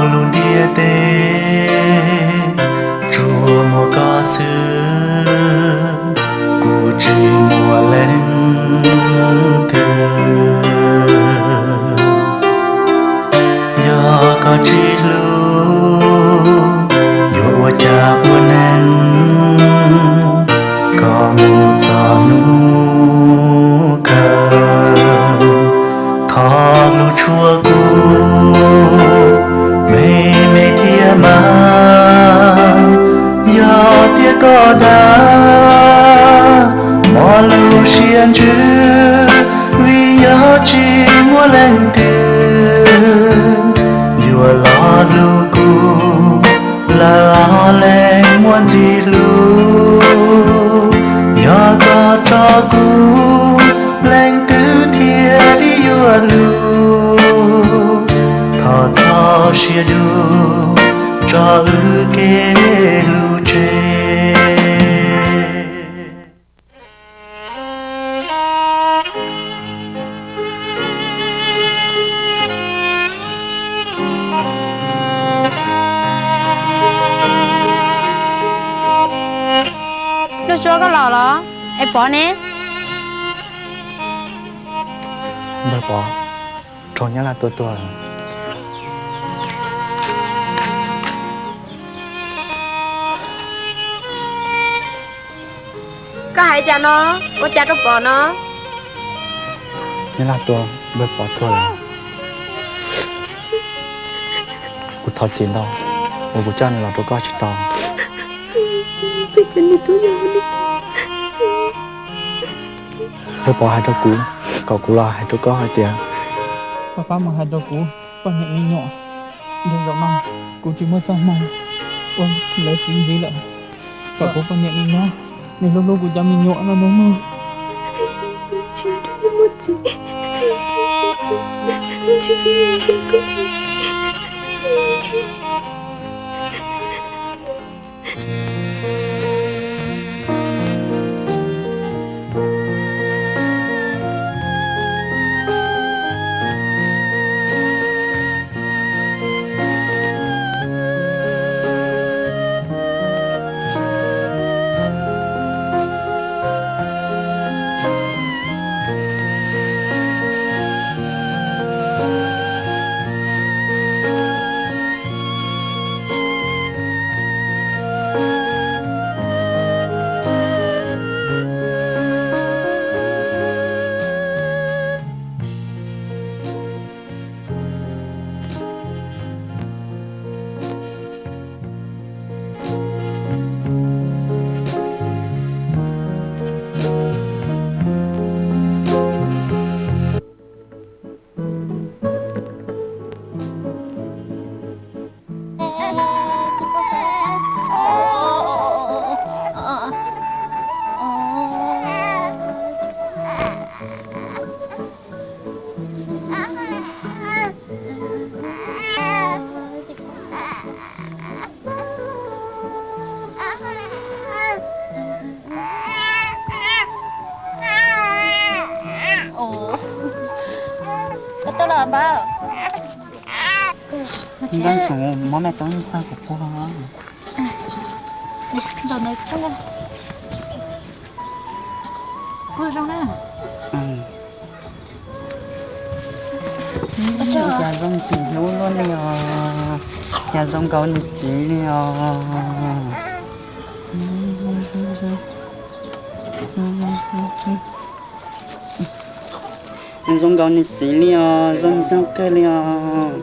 Lub ntiaj teb tsuas muaj koj xwb, kuv tsis muaj leej twg. Yog koj tsis hlub, yuav ua cas ua neej, koj mus txog hnub kawg. Thov hlub tshua kuv me me thiab mas, yog tias koj dag, mog lub siab ntsws, vim yog tsis muaj leej twg yuav los hlub kuv, lawv ob leeg muaj ntxim hlub. Yog koj tso kuv, leej twg thiaj li yuav hlub? Thov txhob siab dub, tso wb kev hlub tseg. Lub suab koj los los, es Pov ne? Npawg Pov raug Nyab Laj tua tuag lawm. Koj hais cas no? Ua cas rau Pov no? Nyab Laj tua npawg Pov tuag lawm. Kuv thov txim ntau uas kuv coj nws los rau koj tsis tau. Npawg Pov hais rau kuv kom kuv los hais rau koj hais tias, pab pab mus hais rau kuv poj niam me nyuam, yog zaum no kuv tsis muaj txoj hmoo ua lawv txiv ntxiv lawm, kom kuv poj niam me nyuam, nws hlub hlub kuv cov me nyuam no nawb mog. Ntawd xwb, muab me tub xaj kuv quaj. Zaum ntawd quaj zoo na. Cas zoo ntxim hlub luaj li os. Cas zoo nkaus nws txiv li os. Nws zoo nkaus nws txiv li os, zoo ntxim kawg li os.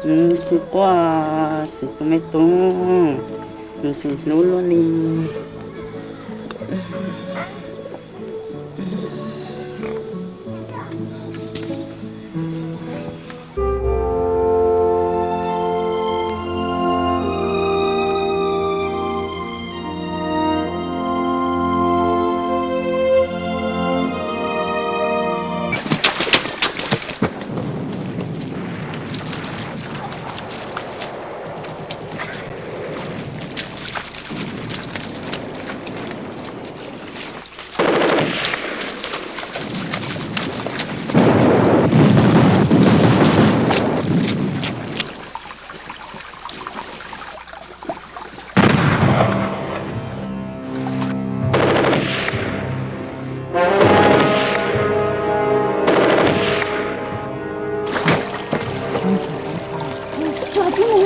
Nws tsis quaj, txiv tus me tub, nws ntxim hlub luaj li. Tub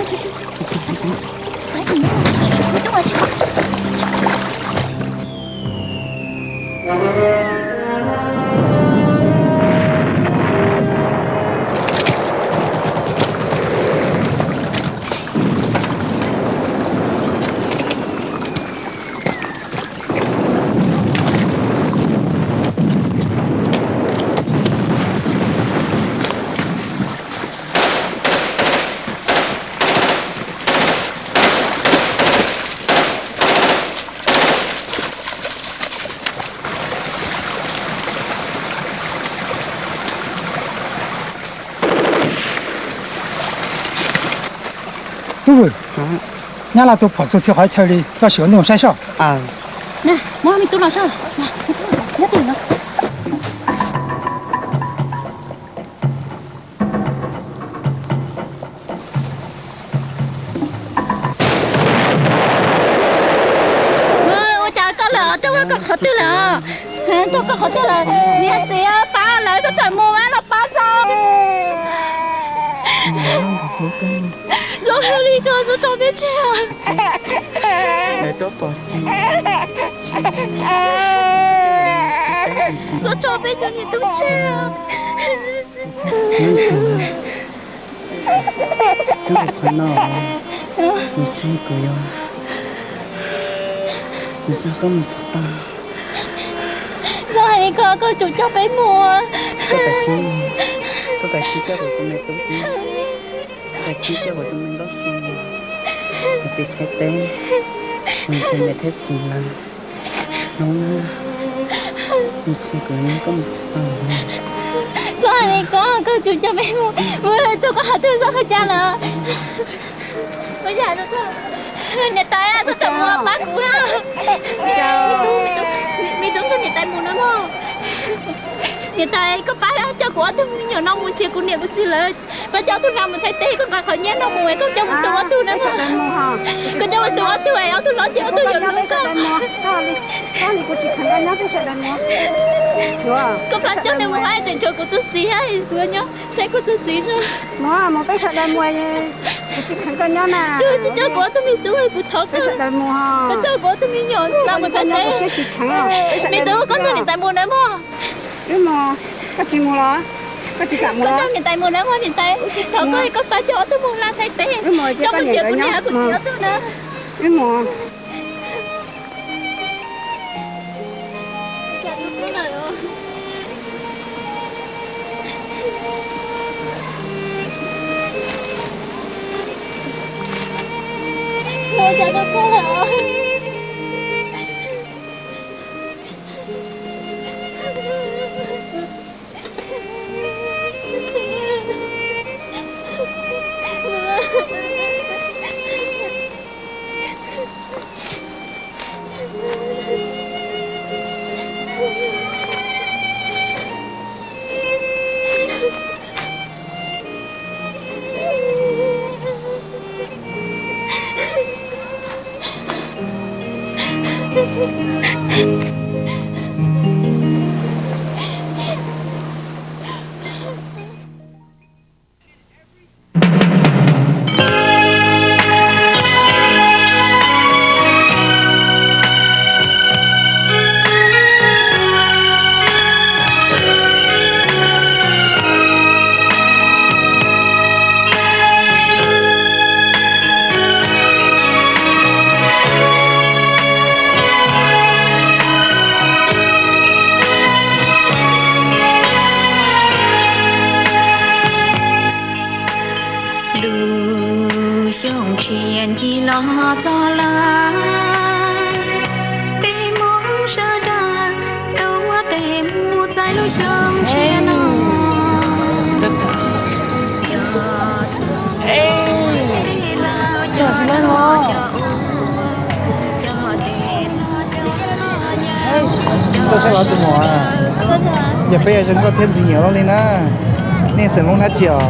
Vwm, nyab laj tus phom txog txhia qhov chaw li, koj sim ua ntej mus saib soj. Muab me tub los soj. Ua cas koj lawm, rau koj qhov twg lawm? Rau koj qhov twg lawm? Niam txiv pab lawv txhob txawm mus, los pab tso. Zoo hwj li koj txhob tso peb tseg. Txhob tso peb cov niam tub tseg. Xwb qhov no, nws xwb kuv yuav, nws xwb koj mus tsis tau. Txhob hais li ko, koj tsum coj peb mus. Koj kav tsij, koj kav tsij coj kuv tus me tub txiv, koj kav tsij coj kuv tus me nkauj xu mus tim Thaib teb, mus nrhiav niam thiab txiv lawv. Hnub no, mus nrhiav kuv, koj mus tsis tau. Txhob hais li ko, koj tsum coj peb mus. Mus rau koj qhov twg, txhob ua cas lawm. Niam tais, txhob tsam mus, pab kuv na. Me tub, koj niam tais mus na mog. Niam tais, koj pab coj kuv ob tug me nyuam no mus nrhiav kuv niam kuv txiv lawv. Pab coj ob tug no mus Thaib teb, koj nqa qhov nyiaj no mus, koj coj mus tu ob tug na mog. Koj coj mus tu ob tug, ob tug hlob ces ob tug yuav hlub koj. Koj pab coj nws mus, tseem tshuav kuv tus txiv, kuv nyob saib kuv tus txiv. Tsis coj kuv ob tug me tub, kuv thov koj, koj coj kuv ob tug me nyuam no mus Thaib teb. Me tub, koj coj niam tais mus na mog. Wb mus, koj tsis mus los? Koj tsis kam mus los? Koj coj niam tais mus na mog, niam tais, thov koj, koj pab coj ob tug mus Thaib teb, coj mus nrhiav kuv niam kuv txiv ob tug na. Wb mus. Lub xyoo tshiab ncig los txog lawm, peb Hmoob sawv daws tau ua tes mus txais lub xyoo tshiab no. Koj tsis laj los? Koj thiab los tus muam, yog peb yog zoo nkauj thiab ntxwv nyiam loj li na. Nej xeem Hmoob dab tsi os?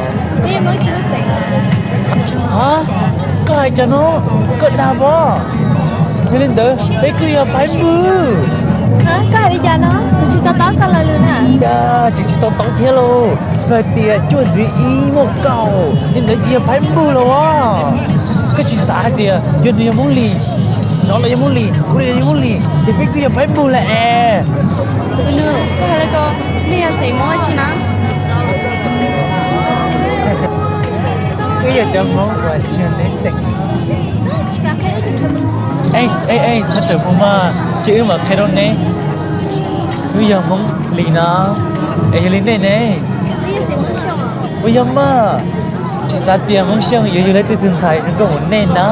Koj hais cov no, koj dag pob. Yog li ntawd peb kuj yog Paib Npwg. Koj hais li cas no? Kuv tsis to taub koj lo lus na. Cas tseem tsis to taub thiab lauj? Yog hais tias cuaj ntxiv ib muaj kaum, yog ntawd ces yog Phaib Npug los as. Koj tsis xav hais tias yog nws yog Hmoob Lis, no los yog Hmoob Lis, kuv los yog Hmoob Lis, ces peb kuj yog Phaib Npug lawm es. Tus nus, koj hais li ko, nej yog xeem Hmoob dab tsi na? Wb yog cov Hmoob uas tsis yog neb xeem. Ej, ej, ej, txhob rawm mus mas, ces wb mam qhia rau neb. Wb yog Hmoob Lis no, es yog li nej ne? Puas yog mas? Tsis xav tias Hmoob Xyooj yuav yug leej twg tus ntxhais zoo nkauj ua nej na.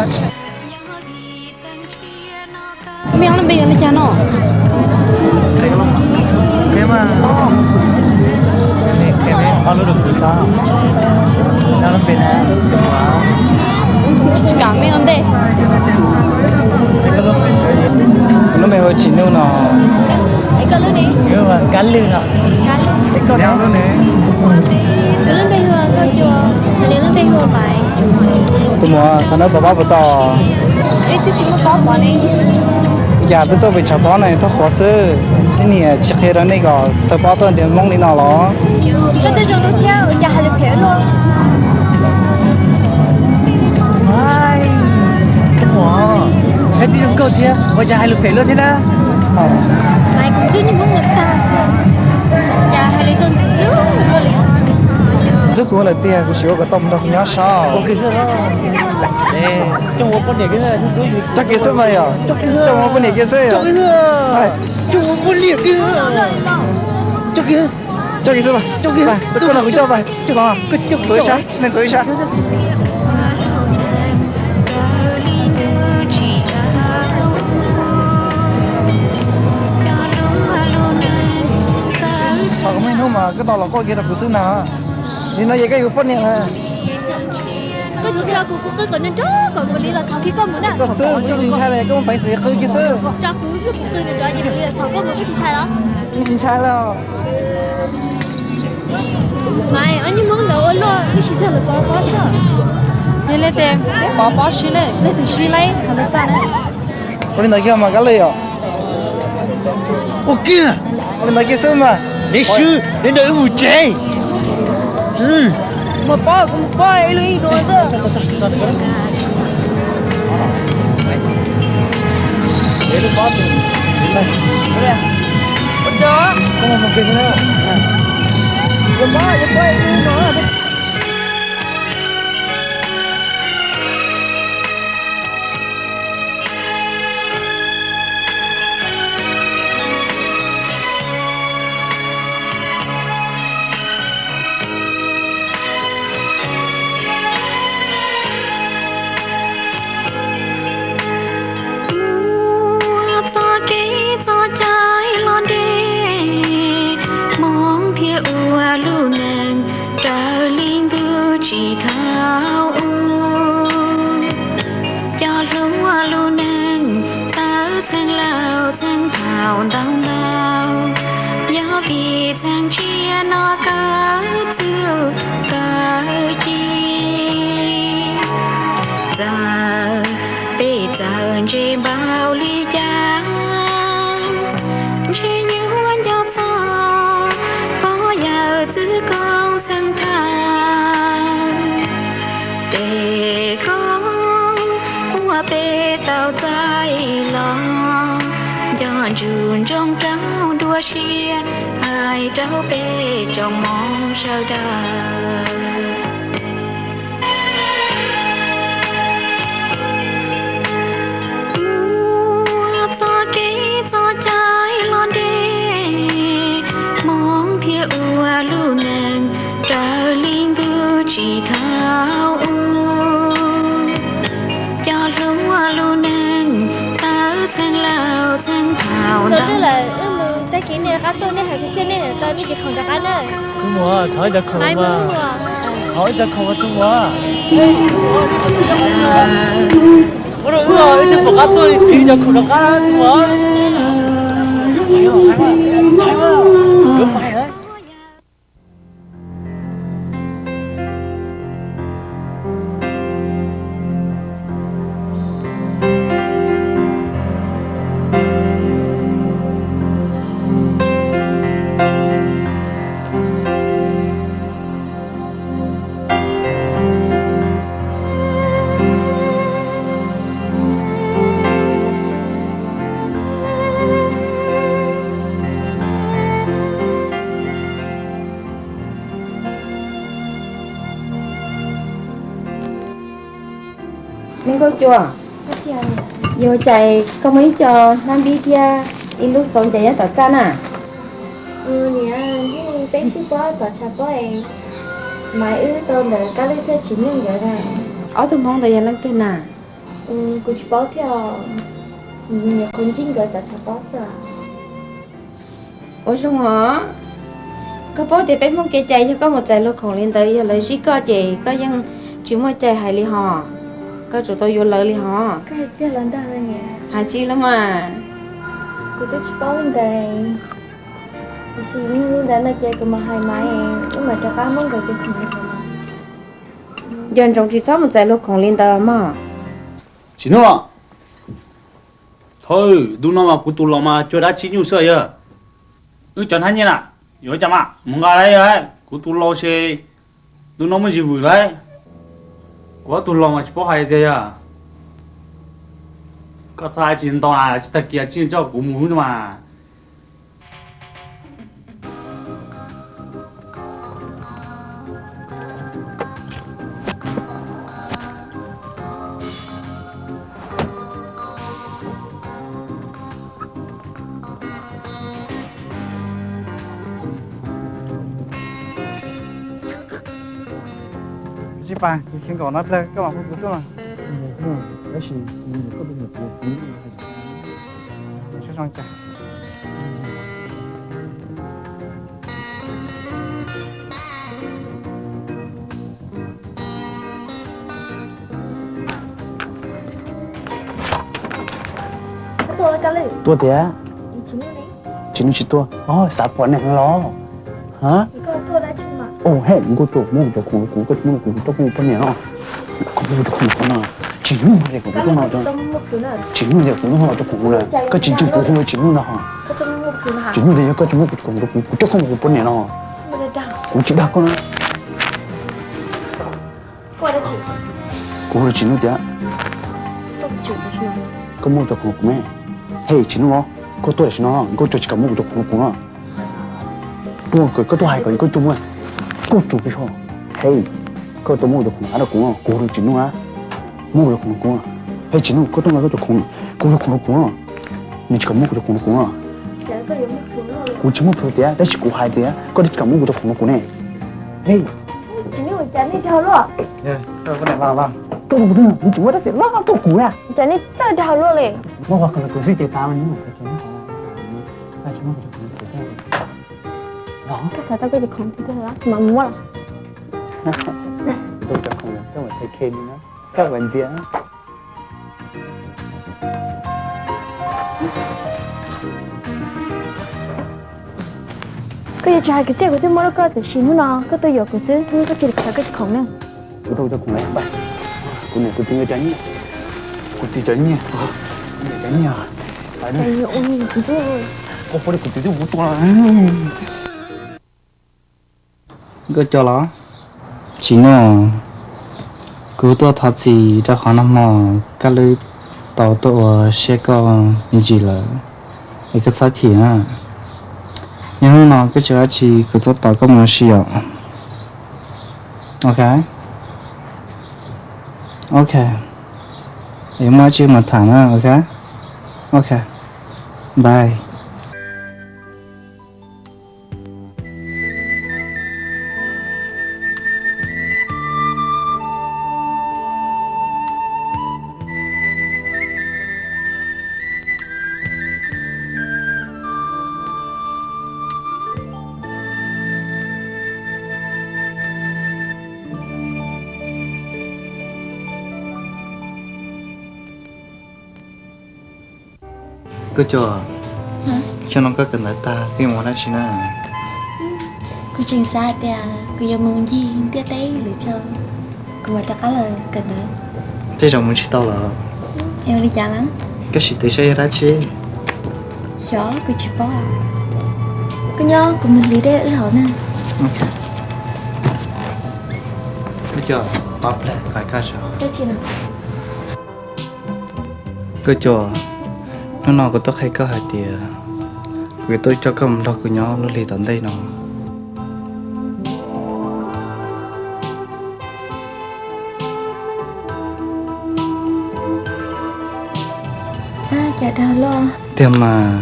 Me ob lub npe yog li cas no? Tsis kam me ua ntej. Kuv lub npe hu Tsim Nuj no. Kab Lwj no. Kuv lub npe hu Nkauj Cua, kuv lub npe hu Maiv. Tus muam, thaum no pom pob puas tau? Twb tsis muaj pob pom ne. Cas twb tuaj pem tshav pob no tuaj qhuav xwb, ib niam tsis qhia rau nej kom xaws pob tuaj ntiav Hmoob li no los? Koj twb zoo thiab, ua cas hais lus phem luaj? Tus muam, koj twb zoo nkauj thiab, ua cas hais lus phem luaj thiab na? Maiv, kuv twb niaj Hmoob los tag xwb, cas hais lus tuaj ntxim ntxub luaj li. Ntxub kuv lawm tiag, kuv sim ua kom tau mus nrog kuv nyob saib. Coj kiag xwb mas yom, coj mus ua poj niam kiag xwb yom. Coj kiag xwb mas, tuaj no kuv coj pais, tuav ib sab, neeg tuav ib sab. Thaum kuv me hnub mas koj tau los quaj kiag rau kuv xwb na. Nim no ces koj yuav poj niam na. Koj tsis tso kuv, kuv qw kom nrov nrov kom kuv li los txhom kiag koj mus na. Koj xwb, kuv yeej tsis ntshai li, koj muaj peev xwm qw kiag xwb. Tso kuv, kuv qw nrov nrov ces kuv li los txhom koj mus, koj tsis ntshai los? Yeej tsis ntshai li. Maiv, ob niag Hmoob ntawd ua luaj, wb sim nrog lawv pov pob saib. Yog li ces peb pov pob saib ne, leej twg sib laib thaum ntawd txaj na. Ua li ntawd kiag mas Kab Lwj yom. Ua kiag. Ua li ntawd kiag xwb mas. Neb swb, neb nrog wb mus tsev. Mus pov, kuv mus pov ib lub ib dua xwb. Ua tsaug. Ua txoj kev txoj cai los ntev, hmoov thiaj ua lub neej raws li ntuj tsis tau ua. Cov hluas lub neej txawv txheej laus txheej thaum ntau ntau, yog vim txheej tsiaj no kawg txuj kawg ci. Txawm peb txawm ntse npaum li cas, ntshe yuav nco txog pog yawm txwv koob txheej thaum. Tej koob uas peb tau txais los, nco ntsoov nroo rau dua siab hais rau peb tsoom hmoob sawv daws. Ua txoj kev txoj cai los ntev, hmoov thiaj ua lub neej raws li ntuj tsis tau ua. Cov hluas lub neej txawv txheej laus txheej thaum ntau. Txog twg lawm, wb mus tag kis nej rov qab tuaj, nej hais kwv txhiaj nej niam tais nej cov khoom rov qab na. Tus muam, thov ib cov khoom mas. Thov ib cov khoom mas tus muam. Ua rau wb, wb twb pom qab tuaj li, txhiv cov khoom rov qab tus muam. Me Nkauj Cua, yog ua cas koj muaj ib co hnab npib thiab ib lub xauv ncas nyob tom txaj na? Niam, peb sib paub tom tshav pob es Maiv wb tau ntawm Kab Lwj thiab Tsis Nyuj nkawd na. Ob tug Hmoob ntawd yog leej twg na? Kuv tsis paub thiab, nyuam qhuav ntsib nkawd tom tshav pob xwb. Ua zoo os, koj paub tias peb Hmoob kev cai yog koj mus txais luag khoom li ntawd yog lawv zib koj ces koj yeej tsis muaj cai hais li hos, koj tsum tau yuav lawv li hos. Hais tsis li mas. Kuv twb tsis paub li ntawd, tiam sis yog li ntawd no ces kuv mam hais Maiv, wb mam rov qab muab nkawd cov khoom li hos. Nco ntsoov tsis txhob mus txais luag khoom li ntawd mog. Tsis Nuj, thaum ntu no mas kuv tus laus mas cuag dab tsi nyuj xwb yog. Wb cov hnab nyiaj na, yuav cas mas mus nqa lawm, kuv tus laus ces ntu no muaj ntsis vwm lawm. Kuv ob tug laus mas tsis paub hais tiag yog. Koj txhob hais tsis ntau na, tsis tag kis tsis coj kuv mus mas. Tsis pas, kuv khiav nkaum no plag koj mam hu kuv xwb mas. Tab sis koj tus me nyuam qhuav kuv zoo zoo cas. Tuaj tiag. Tsis Nuj tsis tuaj. Xav pom niam los. He, Nkauj Cua, muab kuv cov khoom rau kuv, koj tsis muab rau kuv kuv rov qab mus poj niam no. Koj muab kuv cov khoom rau kuv no. Tsis Nuj tias kuv tuaj no, Tsis Nuj tias kuv tuaj no rau kuv na, koj tsis ntseeg kuv hu Tsis Nuj ntag hos. Tsis Nuj tias yog koj tsis muab kuv cov khoom rau kuv kuv rov qab mus kuv poj niam no. Kuv tsis dag koj na. Kuv hu rau Tsis Nuj tias koj muab cov khoom rau kuv me. He Tsis Nuj, koj tuaj tam sim no, Nkauj Cua tsis kam muab kuv cov khoom rau kuv no. Tuaj, koj tuaj hais kom Nkauj Cua muab. Nkauj Cua pes ho. He, koj tuaj muab kuv cov khoom rau kuv no, kuv hu rau Tsis Nuj na. Muab kuv cov khoom rau kuv. He Tsis Nuj, koj tuaj nqa koj cov khoom, kuv cov khoom rau kuv no. Nws tsis kam muab kuv cov khoom rau kuv no. Kuv tsis muaj plhus tias, tab sis kuv hais tias koj tsis kam muab kuv cov khoom rau kuv ne. He, nws tsis muaj dab tsi loj tuaj kuv na. Muab kuv xwb ces tas. Koj xav tau koj cov khoom tiag tiag los mas muab los. Koj ntxias. Koj yuav tsis hais kwv txhiaj kuv twb muab rau koj tiam sis hnub no koj tuaj yuam kuv xwb, koj cia li khaws koj cov khoom na. Kuv tau cov khoom lawm, kuv niam kuv txiv nkawd cov nyiaj, kuv txiv cov nyiaj, kuv niam cov nyiaj. Ua li kuv twb ua tua. Nkauj Cua los? Tsis Nuj, kuv tuaj thov txim rau qhov nag hmo Kab Lwj tau tuaj ua siab koj me ntsis lawm, es koj txhob chim na. Yog hnub no koj tsis ua dab tsi kuv tuaj tos koj mus ua si os. Ok. Ok. Es muaj dab tsi mam tham na, ok? Ok. Bye. Nkauj Cua, xyoo no koj kawm ntawv tag koj yuav mus ua dab tsi na? Kuv tseem xav hais tias kuv yuav mus ncig ntiaj teb lwm zaus, kuv mam rov qab los kawm ntawv. Tej zaum mus tsis tau lawm. Ua li cas lawm? Koj sim tiv saib yog dab tsi. Xyov, kuv tsis paub. Koj nyob, kuv mus hliv dej wb haus na. Nkauj Cua, pab plag qab koj saib. Dab tsi no? Nkauj Cua, hnub no kuv tuaj qhia koj hais tias kuv yuav tuaj coj koj mus nrog kuv nyob lub hli tom ntej no. Tiag mas.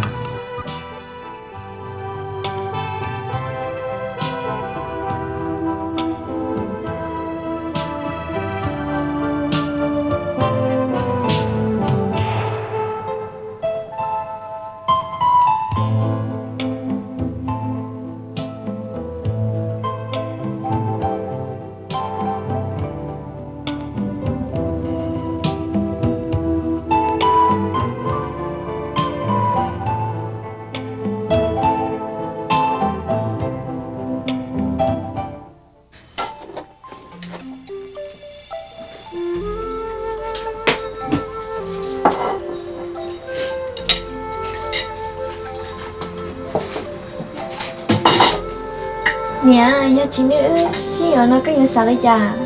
Niam, yog tsis nej wb sib yuav no koj yuav xav li cas?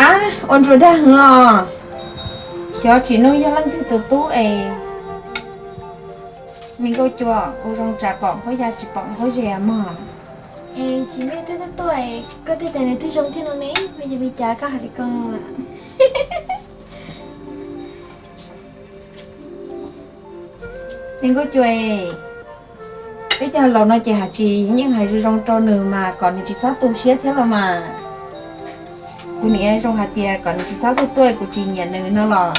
Ab, ua ntsuag dag heev os. Xyov Tsim Nuj yog leej twg tus tub es. Me Nkauj Cua, ua zoo tsam pom huab ya tsis pom huab ze mog. Es Tsim Nuj twb tuaj tuaj, koj thiaj tias nws twb zoo thiab no ne, yog li cas koj hais li ko? Me Nkauj Cua, peb cov laus no ces hais tsis yeej hais zoo zoo rau nws mas kom nws tsis txhob tu siab thiab los mas. Kuv niam zoo hais tias kom nws tsis txhob tuaj tuaj, kuv tsis nyiam nws no los.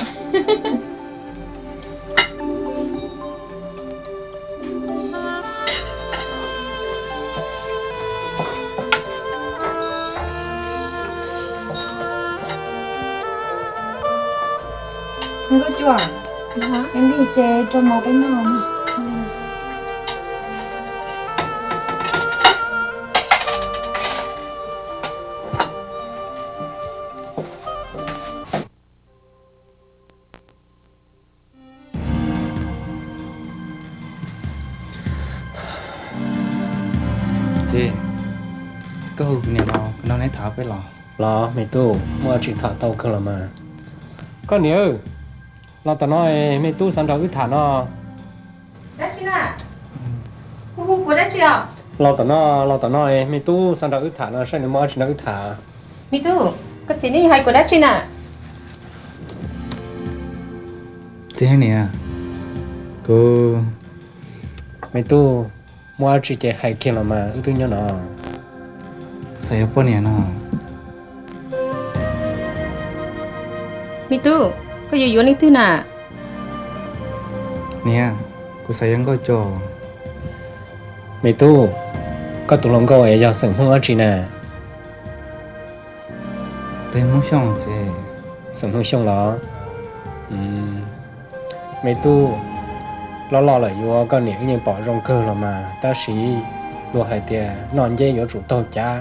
Nkauj Cua, ib ntsis ces rau mov peb noj. Txiv, koj hu kuv niam no, kuv nrog neb tham peb los. Los me tub, muaj dab tsi tham tau kawg los mas. Koj niam, los tom no, me tub xav nrog wb tham no. Los tom no, los tom no, me tub xav nrog wb tham no, saib nws muaj dab tsi nrog wb tham. Me tub, koj txiv, neb hais kuv dab tsi na? Txiv niam, kuv, me tub, muaj dab tsi ces hais kiag los mas, wb twb nyob no. Xav yuav poj niam no. Me tub, koj yuav yuav leej twg na? Niam, kuv xav yuav Nkauj Cua. Me tub, koj tus hluas nkauj es yog xeem Hmoob dab tsi na? Tes Hmoob Xyooj txiv. Xeem Hmoob Xyooj los? Me tub, loj loj lawm yuav koj niam wb yeej pom zoo kawg los mas, tab sis luag hais tias noj nceb yuav tsum taug cav,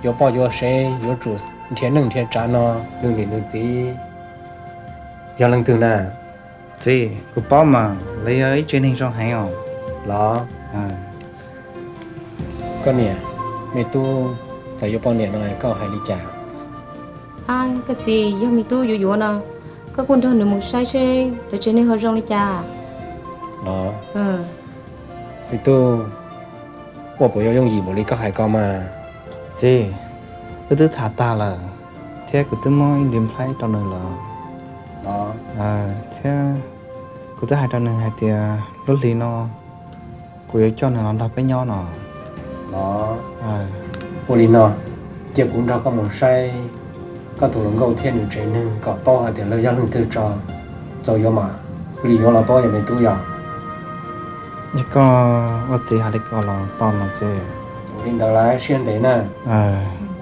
yuav poj yuav sev yuav tsum nrhiav neej nrhiav tsav no, nws niam nws txiv yog leej twg na? Txiv, kuv paub mas, lawv yog ib tsev neeg zoo heev os. Los? Koj niam, me tub xav yuav poj niam no koj hais li cas? Koj txiv, yog me tub yuav yuav no, koj kuj nrog nws mus saib seb lawv tsev neeg ho zoo li cas. Los, me tub, ua puas yuav yooj yim npaum li koj hais ko mas? Txiv, wb twb tham tag lawm, thiab kuv twb muab ib ntiv nplhaib rau nws lawm. Thiab kuv twb hais rau nws hais tias lub hli no kuv yuav coj nws los nrog peb nyob no. Los, ua li no, cia kuv nrog koj mus saib koj tus hluas nkauj thiab nws tsev neeg kom paub hais tias lawv yog leej twg tso, txaus yuav mam li yuav los paub yog me tub yog. Yog koj ua txiv hais li ko los tau mas txiv. Ua li ntawd lawm siab ntev na.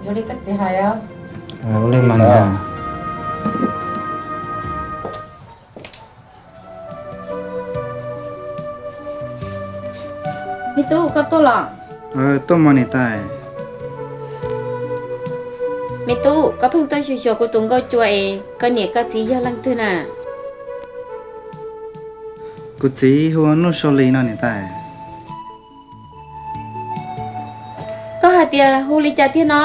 Ua li koj txiv hais. Ua li mas. Me tub, koj tuaj los? Tuaj mas niam tais. Me tub, koj pheej tuaj xyuas xyuas kuv tus Nkauj Cua es koj niam koj txiv yog leej twg na? Kuv txiv hu ua Nuj Sua Lis no niam tais. Koj hais tias hu li cas tiag no?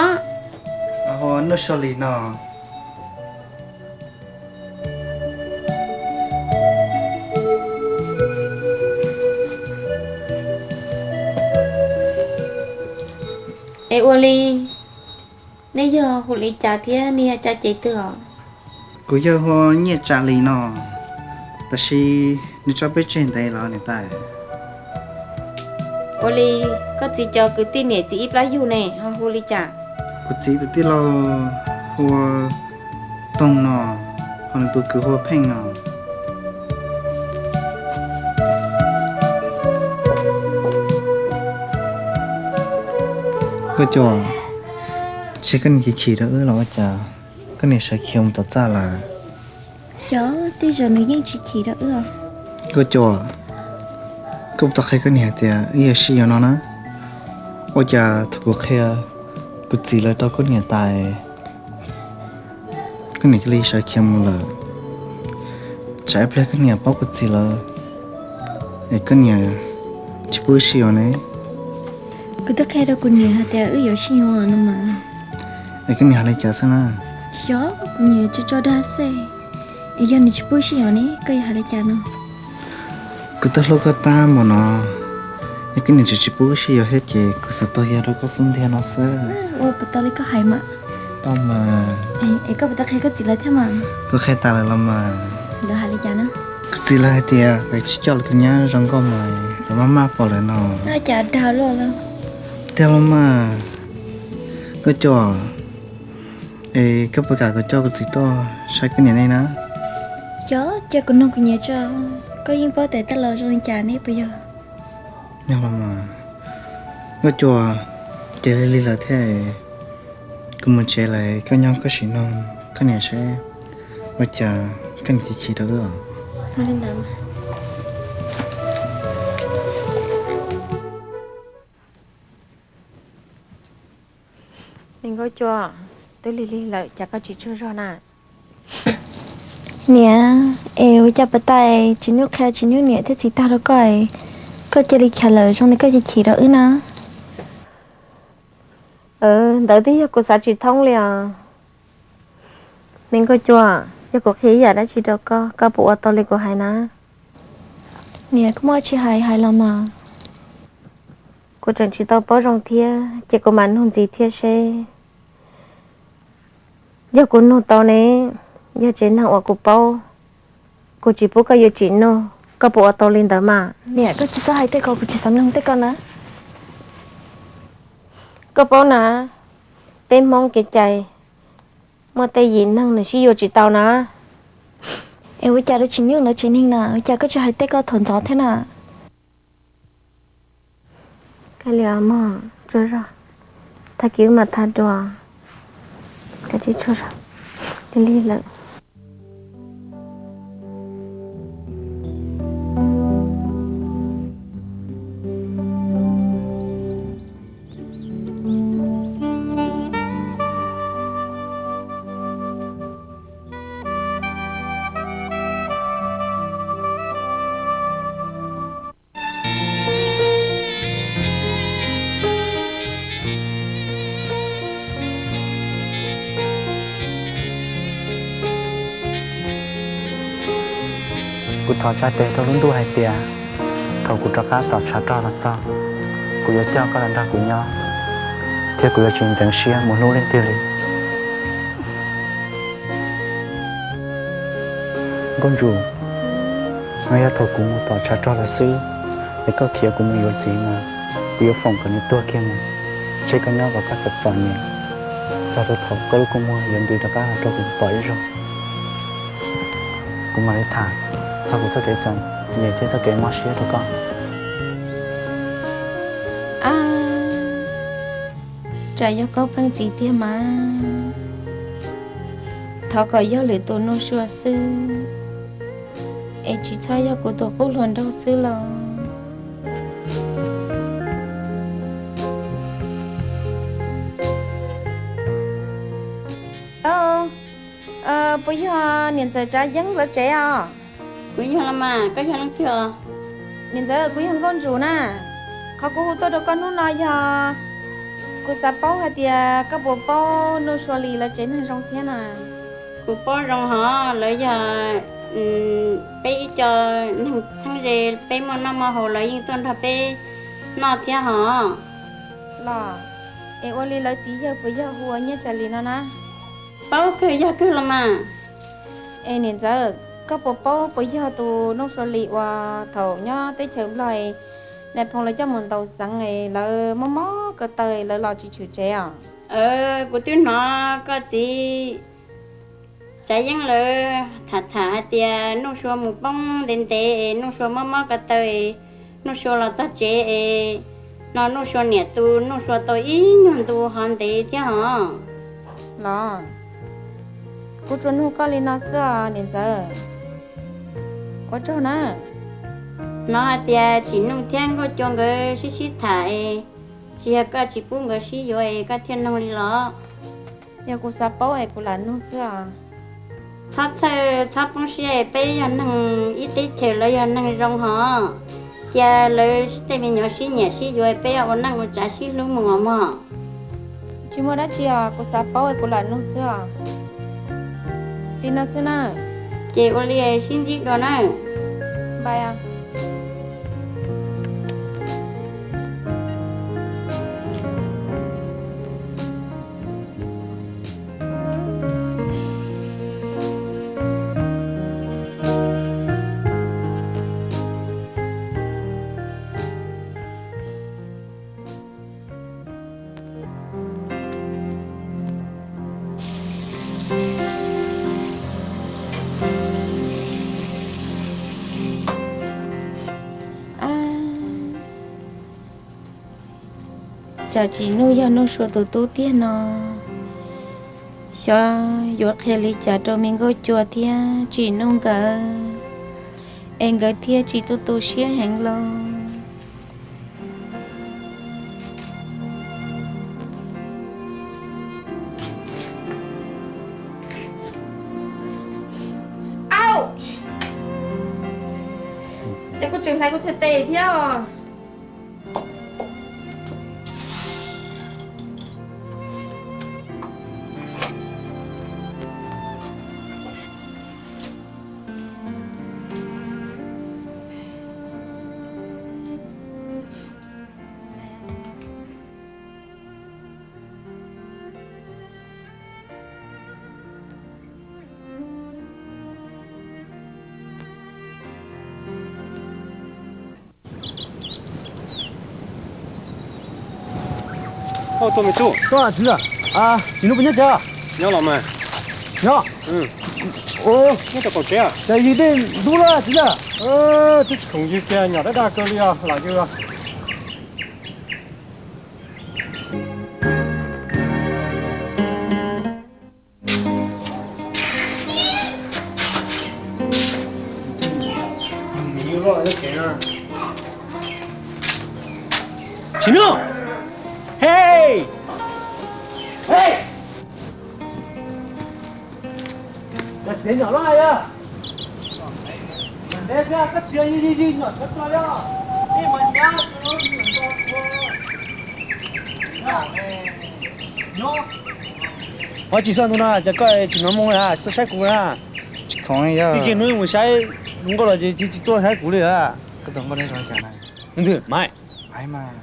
Hu ua Nuj Sua Lis no. Es ua li, nej yog hu li cas thiab nej yog caj ces twg os? Kuv yog hu ua Nyiaj Tsa Lis no, tab sis nws tso peb tseg ntev los niam tais. Ua li, koj txiv cov kwv tij niam txiv ib plab yug ne ho hu li cas? Kuv txiv tus tij laug hu ua Toog no, ho nws tus kwv hu ua Pheej no. Nkauj Cua, ntshe koj niam chim chim rau wb los ua cas, koj niam sawv khiav mus tom txaj lawm. Xyov, tej zaum nws yeej tsis chim rau wb. Nkauj Cua, koj puas tau qhia koj niam hais tias wb yuav sib yuav no na? Ua cas thaum kuv qhia kuv txiv lawv rau koj niam tas, koj niam cia li sawv khiav mus lawm. Tsam ib pliag koj niam paub kuv txiv lawv es koj niam tsis pub wb sib yuav ne. Kuv twb qhia rau kuv niam hais tias wb yuav sib yuav no mas. Es koj niam hais li cas xwb na? Xyov, kuv niam tso tso dag xwb. Es yog nws tsis pub wb sib yuav ne koj yuav hais li cas no? Kuv twb hlub koj tag npaum no, es koj niam tseem tsis pub wb sib yuav thiab ces kuv xav tau yog rau koj xub ntiag no xwb. Ua puas tau li koj hais mas? Tau mas. Es koj puas tau qhia koj txiv lawv thiab mas? Kuv qhia tas lawm los mas. Lawv hais li cas na? Kuv txiv lawv hais tias lawv tsis coj lawv tus nyab zoo nkauj mas lawv maj maj pom lawm no. Cas dag luaj los? Tiag los mas. Nkauj Cua, es koj puas kam kuv coj kuv txiv tuaj saib koj niam nej na? Xyov, cia kuv nug kuv niam tso. Koj yeej paub tias tej laus zoo li cas ne puas yog? Yog los mas. Nkauj Cua, ces lig lig lawm thiab, kuv mus tsev lawm, koj nyob koj sim nug koj niam seb ua cas koj niam chim chim rau wb os. Me Nkauj Cua, twb lig lig lawm cas koj tsis tsaug zog na? Niam, es ua cas puas tau Tsis Nyuj qhia Tsis Nyuj niam thiab txiv tag rau koj, koj cia li khiav lawm zoo li koj chim chim rau wb na? Ntawd twb yog kuv xav tsis thoob li os. Me Nkauj Cua, yog kuv qhia ib yam dab tsi rau koj, koj puas ua tau li kuv hais na? Niam, koj muaj tsis hais hais los mas. Kuv tseem tsis tau paub zoo thiab, ces kuv mam nug ntxiv thiab seb. Yog kuv nug tau ne, yog tsev neeg uas kuv paub, kuv tsis pub koj yuav Tsim Nyuj, koj puas ua tau li ntawd mas? Niam, koj tsis txhob hais tej ko, kuv tsis xav mloog tej ko na. Koj paub na, peb Hmoob kev cai, muaj tej yim neeg nws sib yuav tsis tau na. Es ua cas rau Tsim Nyuj lawv tsev neeg na, ua cas koj tsis hais tej ko thaum ntxov thiab na? Kab li mog, tsaug zog, tag kis wb mam tham dua. Kab tsis tsaug zog, lig lig lawm. Kuv thov tsa tes rau lub ntuj hais tias, thaum kuv rov qab tom tshav rog los txog, kuv yuav coj koj los nrog kuv nyob, thiab kuv yuav tsis ntxeev siab mus hlub leej twg li. Nkauj Ntsus, no yog thaum kuv mus tom tshav rog los xwb, es koj khiav kuv mus yuav txiv mas, kuv yuav foom kom nws tuag kiag mus, seb koj nyob kom koj txom txom nyem, txog rau thaum koj lub kua muag yuav nti rov qab los rau kuv pom ib zaug. Kuv mam li tham txog kuv txoj kev txom nyem thiab txoj kev mob siab rau koj. Ab, tsam yog koj pheej txiv tiag mas, thov kom yog lwm tus Nuj Sua xwb, es tsis txhob yog kuv tus qub hluas nraug xwb los. Puas yog niam ntxawm Tsav Yeeb lawv tsev os? Kuv yog los mas, koj yog leej twg os? Niam ntxawm, kuv yog Nkauj Ntsum na. Qhov kuv hu tuaj rau koj hnub no yog kuv xav paub hais tias koj puas paub Nuj Sua Lis lawv tsev neeg zoo thiab na? Kuv paub zoo hos, lawv yog peb ib co neeg txheeb ze, peb muaj noj muaj haus lawv yeej tuaj nrog peb noj thiab hos. Los, Es ua li lawv txiv yawg puas yog hu ua Nyiaj Tsa Lis no na? Paub kawg, yog kawg los mas. Es niam ntxawm, koj puas paub puas yog tus Nuj Sua Lis uas thaum nyob teb chaws Nplog es nais phoo lawv coj mus ntaus xeev es lawv mob mob ko taw lawv los tsis tshwm tsev os? Kuv twb hnov koj txiv Tsav Yeeb lawv tham tham hais tias Nuj Sua mus poob ntev ntev es Nuj Sua mob mob ko taw es Nuj Sua los txog tsev es no Nuj Sua niam tu Nuj Sua tau ib nyuag ntu hov ntev thiab hos. Los, kuv tsuas nug koj li no xwb os niam ntxawm. Ua tsaug na. Hnov hais tias Tsim Nuj thiab Nkauj Cua nkawd sib sib tham es tsis yog koj tsis pub nkawd sib yuav es koj thiaj nug li los? Yog kuv xav paub es kuv lam nug xwb os. Txhob txhawj txhob poob siab, peb yog neeg ib teb chaws, lawv yog neeg zoo hos. Cia lawv tej me nyuam sib nyiam sib yuav, peb ua neej ua tsav sib hlub mus os mog. Tsis muaj dab tsi os, kuv xav paub kuv lam nug xwb os. Li no xwb na. Ces ua li sib ntsib dua na. Npais os. Cas Tsim Nuj yog Nuj Sua tus tub tiag no, xyov yuav qhia li cas rau me Nkauj Cua thiab Tsim Nuj nkawd, es nkawd thiaj tsis tu tu siab heev lauj. Ces kuv tseem hlais kuv txhais tes thiab os. Tus me tub, txiv, Tsim Nuj puas nyob tsev? Nyob los mas. Nyob. Nyob rau qaum tsev. Cas yws tej ntub lawm txiv yawg? Twb tsis khoom yws kiag, nyom dab daj kawg li os, lam yws. Tsim Nuj, hej, hej. Txiv nyom loj yog. Ntev tiag, koj txiv yig yig nyom tsov rog yog. Ej, mas nyab tus lub nyuam ntxhua tua. Ua tsis xav ntu no, cas koj tsis hnov moo li, tsis tuaj saib kuv na? Tsis khoom yog. Txij kiag hnub mus saib hluas nkauj los ces tsis tuaj saib kuv li. Koj tus nkauj neb zoo li cas na? Ntws, Maiv. Maiv mas.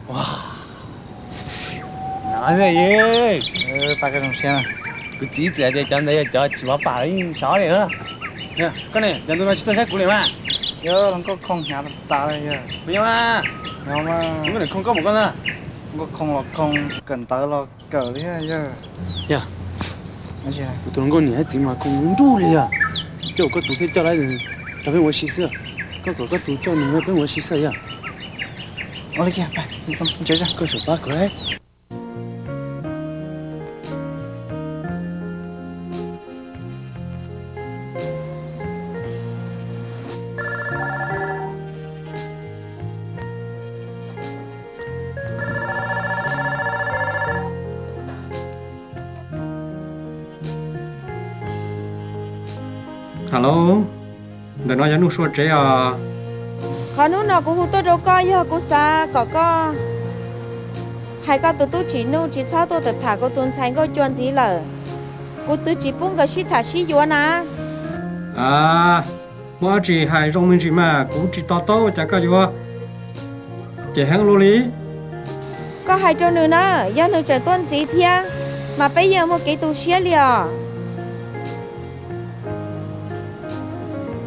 Kuv txiv txawm hais tias cov ntawd yog cov tsis mov pam sov li na. Koj ne, cov ntu no tsis tuaj saib kuv li mas. Yog hluas nkauj khoo hnyav tas tas li yog. Puas yog mas? Yog mas. Nkauj khoo koj mus koj ntag. Nkauj khoo los khoo, kawm ntawv los kawm li yog. Yog. Kuv tus hluas nkauj niam thiab txiv mas khoo nruj li yog. Coj koj tus thiab coj lawv rau peb ua si xwb. Koj kom koj tus coj nws rau peb ua si xwb yog. Ua li kiag, koj tsum pab kuv. Hello, ntawm no yog Nuj Sua tsev os. Qhov hnub no kuv hu tuaj rau koj yog kuv xav kom koj hais koj tus tub Tsim Nuj tsis txhob tuaj tham kuv tus ntxhais Nkauj Cua ntxiv lawm. Kuv txwv tsis pub nkawd sib tham sib yuav na. Muaj dab tsi hais zoo me ntsis mas, kuv tsis to taub cas koj yuav cem heev luaj li. Koj Hais rau nws na, yog nws tseem tuaj ntxiv thiab mas peb yeej muaj kev tu siab li os.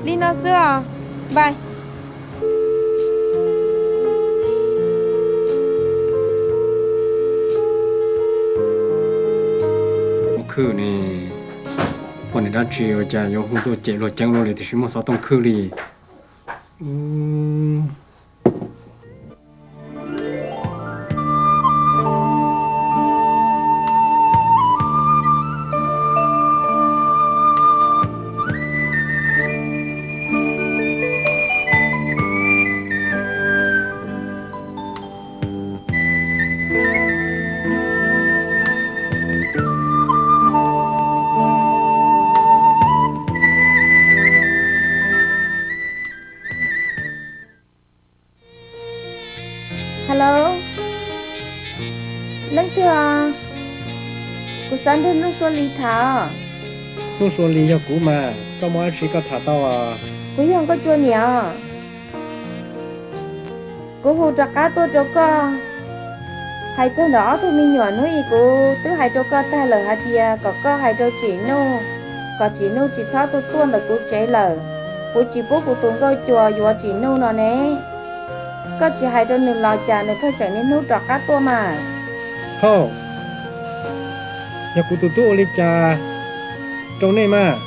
Li no xwb os. Bye. Ua khwj ne, poj niam dab tsi ua cas yuav hu tuaj cem luag ceeb luaj li, tiam sis muaj xov tooj khwj li. Hello, leej twg? Kuv xav nrog Nuj Sua Lis tham. Nuj Sua Lis yog kuv mas, koj muaj dab tsi koj tham tau. Kuv yog Nkauj Cua niam. Kuv hu rov qab tuaj rau koj hais txog ntawm ob tug me nyuam. Hnub ib kuv twb hais rau koj tag lawm hais tias kom koj hais rau Tsim Nuj, kom Tsim Nuj tsis txhob tuaj tuaj ntawm kuv tsev lawm. Kuv tsis pub kuv tus Nkauj Cua yuav Tsim Nuj no ne. Koj tsis hais rau nws los cas nws pheej tseem niaj hnub rov qab tuaj mas. Hauj, yog kuv tus tub ua li cas rau nej mas?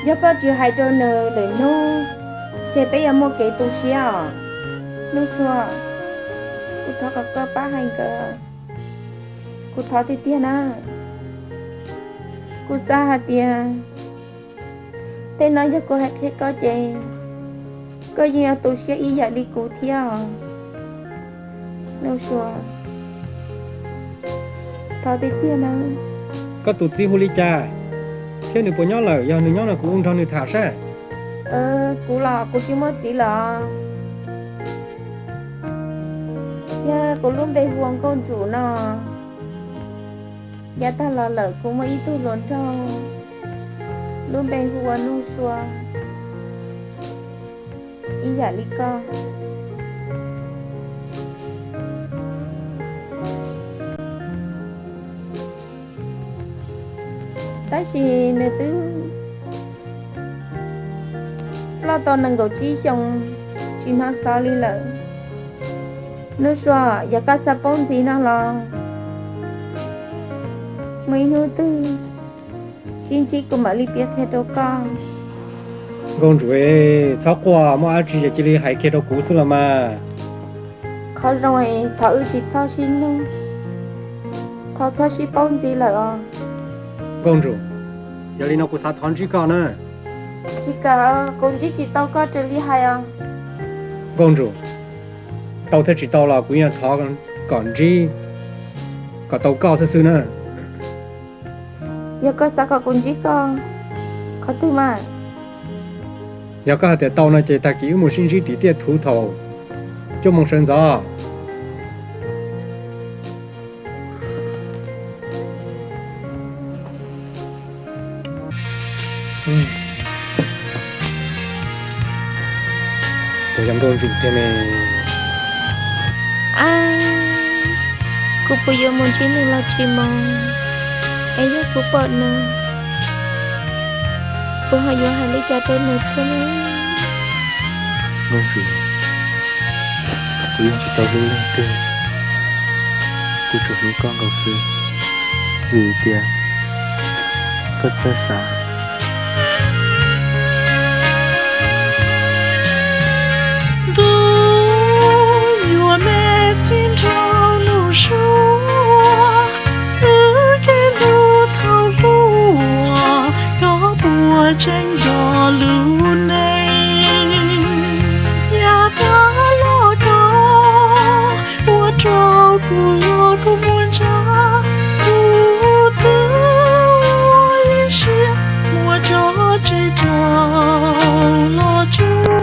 Yog koj tsis hais rau nws lwm hnub, ces peb yuav muaj kev tu siab os. Nuj Sua, kuv thov kom koj pab hais nkawd. Kuv thov tiag tiag na. Kuv xav hais tias tej no yog kuv hais qhia koj ces koj yeej yuav tu siab ib yam li kuv thiab os. Nuj Sua, thov tiag tiag na. Koj tus txiv hu li cas thiab nws puas nyob lawm? Yog nws nyob no kuv ua nrog nws tham saib. Kuv los kuv tsis muaj txiv lawm. Yog kuv lub npe hu ua Nkauj Ntsum no. Yav tag los lawm kuv muaj ib tug hluas nraug, lub npe hu ua Nuj Sua, ib yam li koj. Tab sis nws twb ploj tau nees nkaum tsib xyoos tsis hnov xov li lawm. Nuj Sua, yog koj xav paub ntxiv no los muaj ib hnub twg sib ntsib kuv mam li piav qhia rau koj. Nkauj Ntsum, txhob quaj, muaj dab tsi ces cia li hais kiag rau kuv xwb los mas. Qhov zoo, thov wb tsis txhob sib nug, thov txhob sib paub ntxiv lawm os. Nkauj Ntsum, yog li no kuv xav thov ntsib koj na. Tsis kam, kuv ntsib tsis tau koj raws li hais os. Nkauj Ntsum, tau thiab tsis tau los kuv yeej thov kom ntsib, kom tau koj xwb xwb na. Yog koj xav kom kuv ntsib koj qhov twg mas? Yog koj hais tias tau no ces tag kis wb mus sib ntsib tim Tiaj Thuv thaum cuaj moos sawv ntxov. Puas yog Nkauj Ntsum tiag ne? Kuv puas yuav mus ntsib nws los tsis mus? Es yog kuv pom nws, kuv ho yuav hais li cas rau nws thiab ne? Nkauj Ntsum, kuv yeej tsis tau hlub leej twg, kuv tsuas hlub koj nkaus xwb, vim tias koj txawj xav. Ntuj yuav me txiv nraug Nuj Sua, wb kev hlub thaum hlub, koj puas tseem nco lub neej? Yav tag los koj ua rau kuv los kua muag ntsaj, kuv twb ua ib siab muab tso tseg rau los tsuag.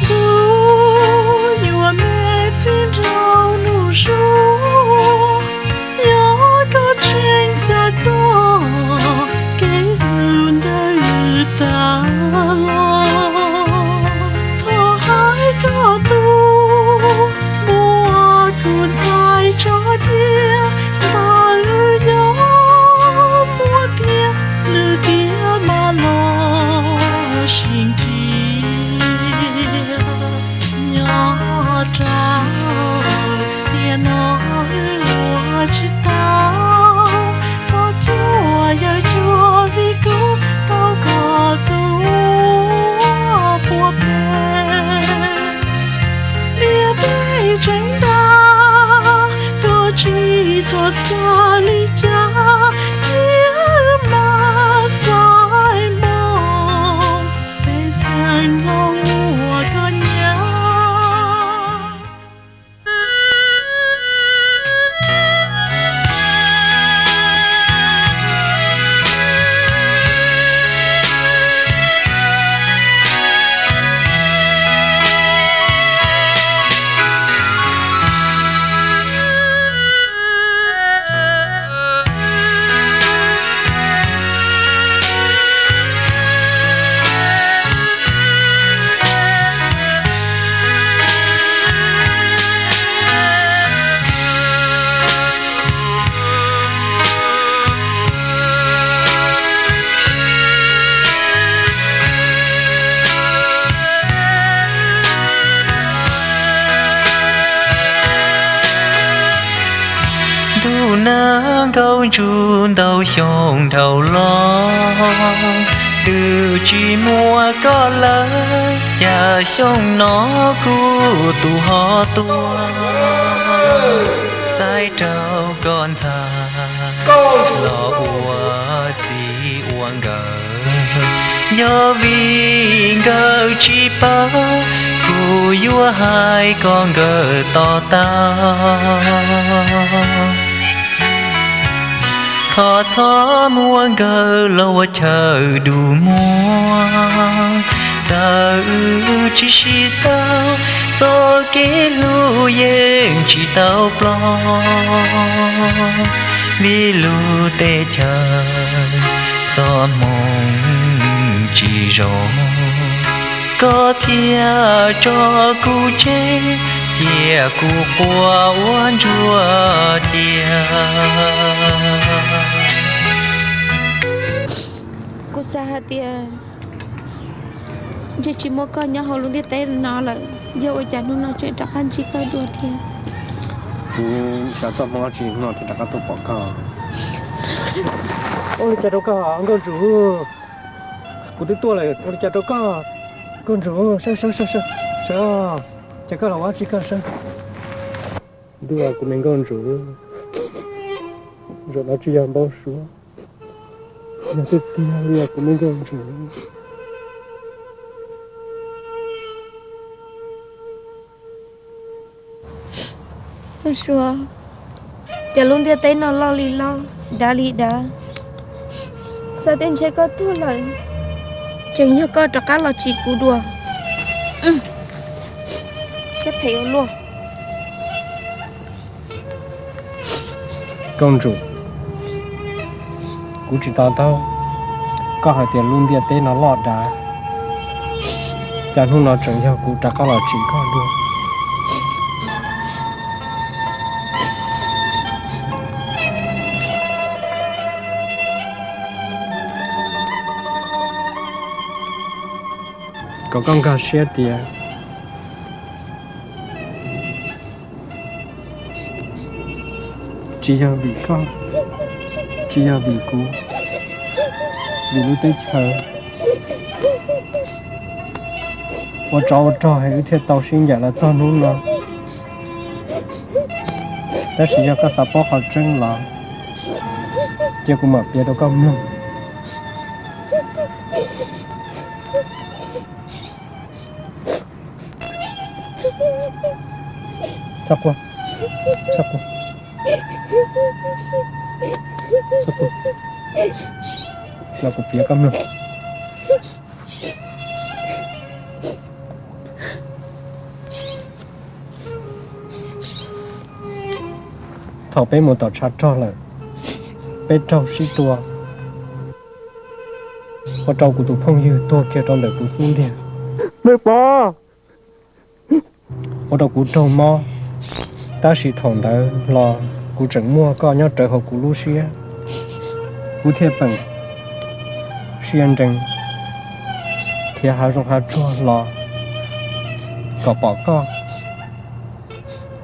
Ntuj yuav me txiv nraug Nuj Sua, yog koj tseem xav txog, Nkauj Ntsum, ntau xyoo dhau los twb tsis muaj koj lawm, cas xyoo no kuv tus ho tuaj, xaiv rau koj ntxhais los ua txiv ua nkawm. Yog vim nkawm tsis paub, kuv yuav hais kom nkawm to taub. Thov txhob muab nkawm los ua chaw dub muag, txawm wb tsis sib tau, txoj kev hlub yeej tsis tau ploj. Vim lub teb chaws txoj hmoo tsis zoo, koj thiaj tso kuv tseg, cia kuv quaj ua ntsuag cia. Kuv xav hais tias ntshe tsis muaj koj nyob hauv lub ntiaj teb no lawm, yog ua cas hnub no tseem rov qab ntsib koj dua thiab. Kuv xyov txoj hmoo dab tsi hnub no thiaj rov qab tuaj pom koj. Ua li cas rau koj Nkauj Ntsum? Kuv twb tuaj lawm, ua li cas rau koj Nkauj Ntsum? Sawv sawv sawv sawv, ces koj los ua dab tsi koj sawv? Ntuj, kuv me Nkauj Ntsum, zaum no tsis yog npau suav, yog tiag tiag li os kuv me Nkauj Ntsum. Nkauj Suav, cas lub ntiaj teb no loj li loj, dav li dav, xav tias ntshe koj tuag lawm, tseem yog koj rov qab los tsim kuv dua. Siab phem ua luaj. Nkauj Ntsum, kuv tsis to taub koj hais tias lub ntiaj teb no loj dav, cas hnub no tseem yog kuv rov qab los tsim koj dua. Kom koj nkag siab tias tsis yog vim koj, tsis yog vim kuv, vim lub teb chaws ua tsov ua rog es wb thiaj tau sib ncaim los txog hnub no. Tab sis yog koj xav paub qhov tseeb los cia kuv mam piav rau koj mloog. Txhob quaj, txhob quaj, txhob quaj, los kuv piav koj mloog. Thaum peb mus tom tshav rog lawm, peb raug sib tua, ua rau kuv tus phooj ywg tuag kiag rau ntawm kuv xub ntiag, ua rau kuv raug mob. Tab sis thaum ntawd los kuv tseem muaj koj nyob rawv hauv kuv lub siab, kuv thiaj peem sia nrees khiav hav zoov hav tsuag los kom pom koj.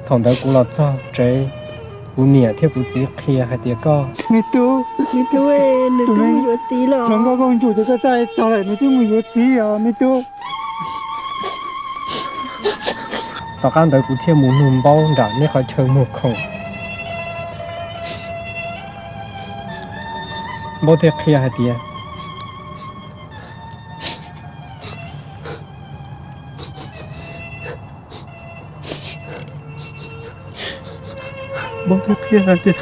Thaum ntawd kuv los txog tsev, kuv niam thiab kuv txiv qhia hais tias koj, me tub, me tub, nws twb mus yuav txiv los, hluas nkauj Nkauj Ntsum ces koj txaj txog lawm, nws twb mus yuav txiv os me tub. Tom qab ntawd kuv thiaj mus nug Npaub nram nej qhov chaw muag khoom. Npaub thiaj qhia hais tias, Npaub thiaj qhia hais tias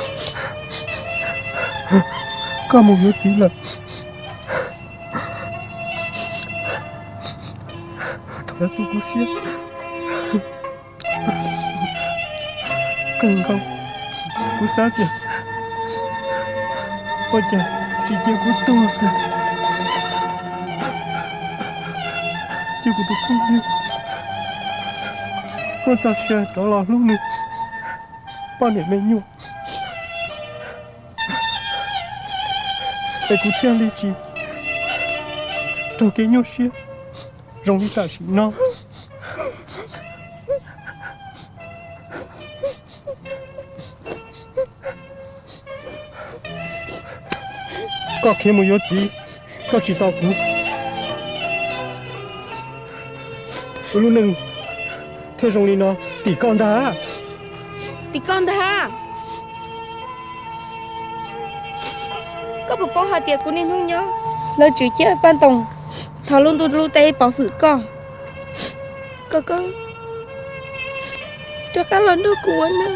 koj mus yuav txiv lawm. Thaum ntawd kuv tu siab kawg nkaus, kuv xav tias ua cas tsis cia kuv tuag, cia kuv tus phooj ywg muaj txoj sia rov los hlub nws poj niam me nyuam, es kuv thiaj li tsis raug kev nyuaj siab zoo li tam sim no. Koj khiav mus yuav txiv, koj tsis tos kuv, wb lub neej thiaj zoo li no. Tim koj ntag, tim koj ntag. Koj puas paub hais tias kuv niaj hnub nyob lawv tswv ciab paj ntoos, thov lub ntuj lub teb pov hwm koj, kom koj rov qab los nrog kuv ua neej.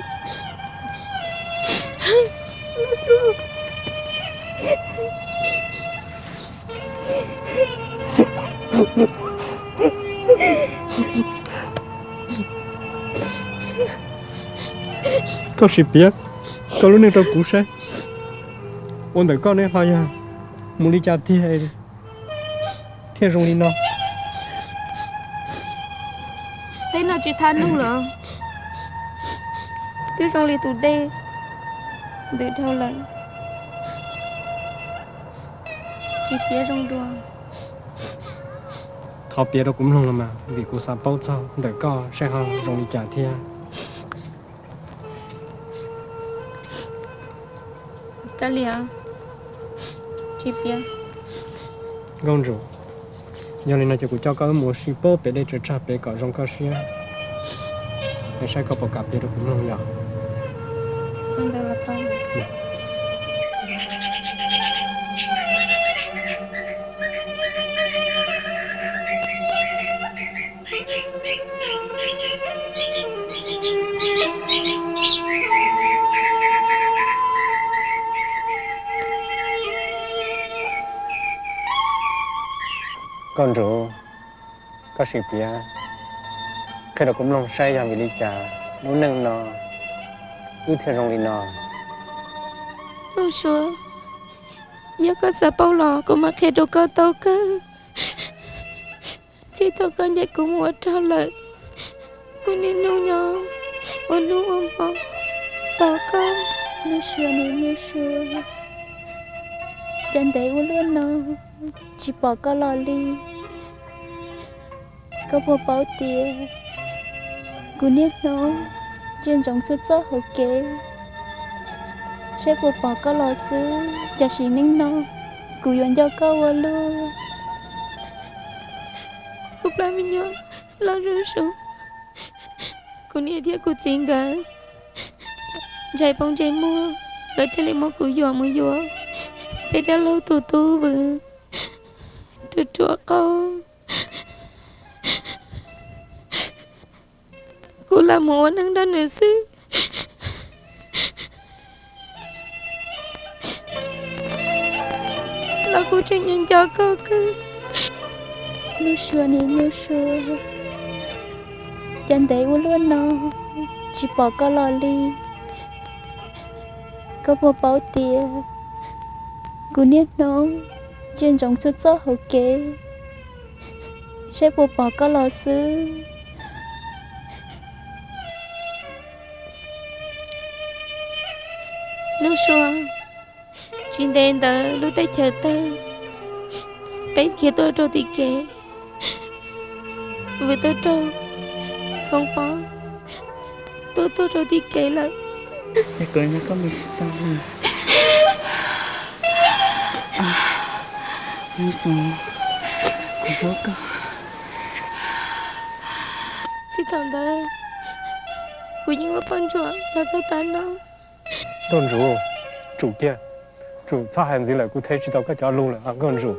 Koj sim piav koj lub neej rau kuv saib, ua ntawm koj ne ho yog mus li cas tiag thiaj zoo li no? Teb no tsis thab nug los twb zoo li tus dej ntws dhau lawm, tsis piav zoo dua. Thov piav rau kuv mloog los mas, vim kuv xav paub txog ntawm koj saib ho zoo li cas thiab. Kav liam, tsis piav. Nkauj Ntsum, yog li no ces kuv coj koj wb mus ua si puag pem dej tsaws tsag pem kom zoo koj siab, es saib koj puas kam piav rau kuv mloog yom. Nkauj Ntsum, koj sim piav qhia rau kuv mloog saib yog vim li cas lub neej no wb thiaj zoo li no. Nkauj Suav, yog koj xav paub los kuv mam qhia rau koj tau kawg. Txij thaum koj ncaim kuv mus ua rog lawm, kuv niaj hnub nyob ua hnub ua hmo tos koj. Nuj Sua, niam Nuj Sua, cas ntev ua luaj no tsis pom koj los li. Koj puas paub tias kuv niaj hnub ntsia ntsoov txhua txoj hauv kev saib puas pom koj los xwb, cas sim neej no kuv yuav nco koj ua luaj. Kuv plab me nyuam loj zuj zus, kuv niam thiab kuv txiv nkawd ntshai poob ntsej muag, nkawd thiaj li muab kuv yuam mus yuav peb dab laug tus tub vwm rau ruam qaub. Kuv lam mus ua neej nrog nws xwb los kuv tseem nco nco koj kawg. Nuj Sua, niam Nuj Sua, cas ntev ua luaj no tsis pom koj los li. Koj puas paub tias kuv niaj hnub ntsia ntsoov txhua txoj hauv kev saib puas pom koj los xwb. Nuj Sua, tsis ntev ntawd lub teb chaws tawg, peb khiav tuaj rau tim kev, vwm tuaj raug hoob pob, tuaj tuaj rau tim kev lawm. Kuv mus tsis tau lawm. Nuj Sua, kuv hlub koj. Txij thaum ntawd kuv yeej ua poj ntsuam los txog tav no. Nkauj Ntsum, tsum tiag, tsum txhob hais ntxiv lawm, kuv teb tsis tau koj cov lus lawm Nkauj Ntsum.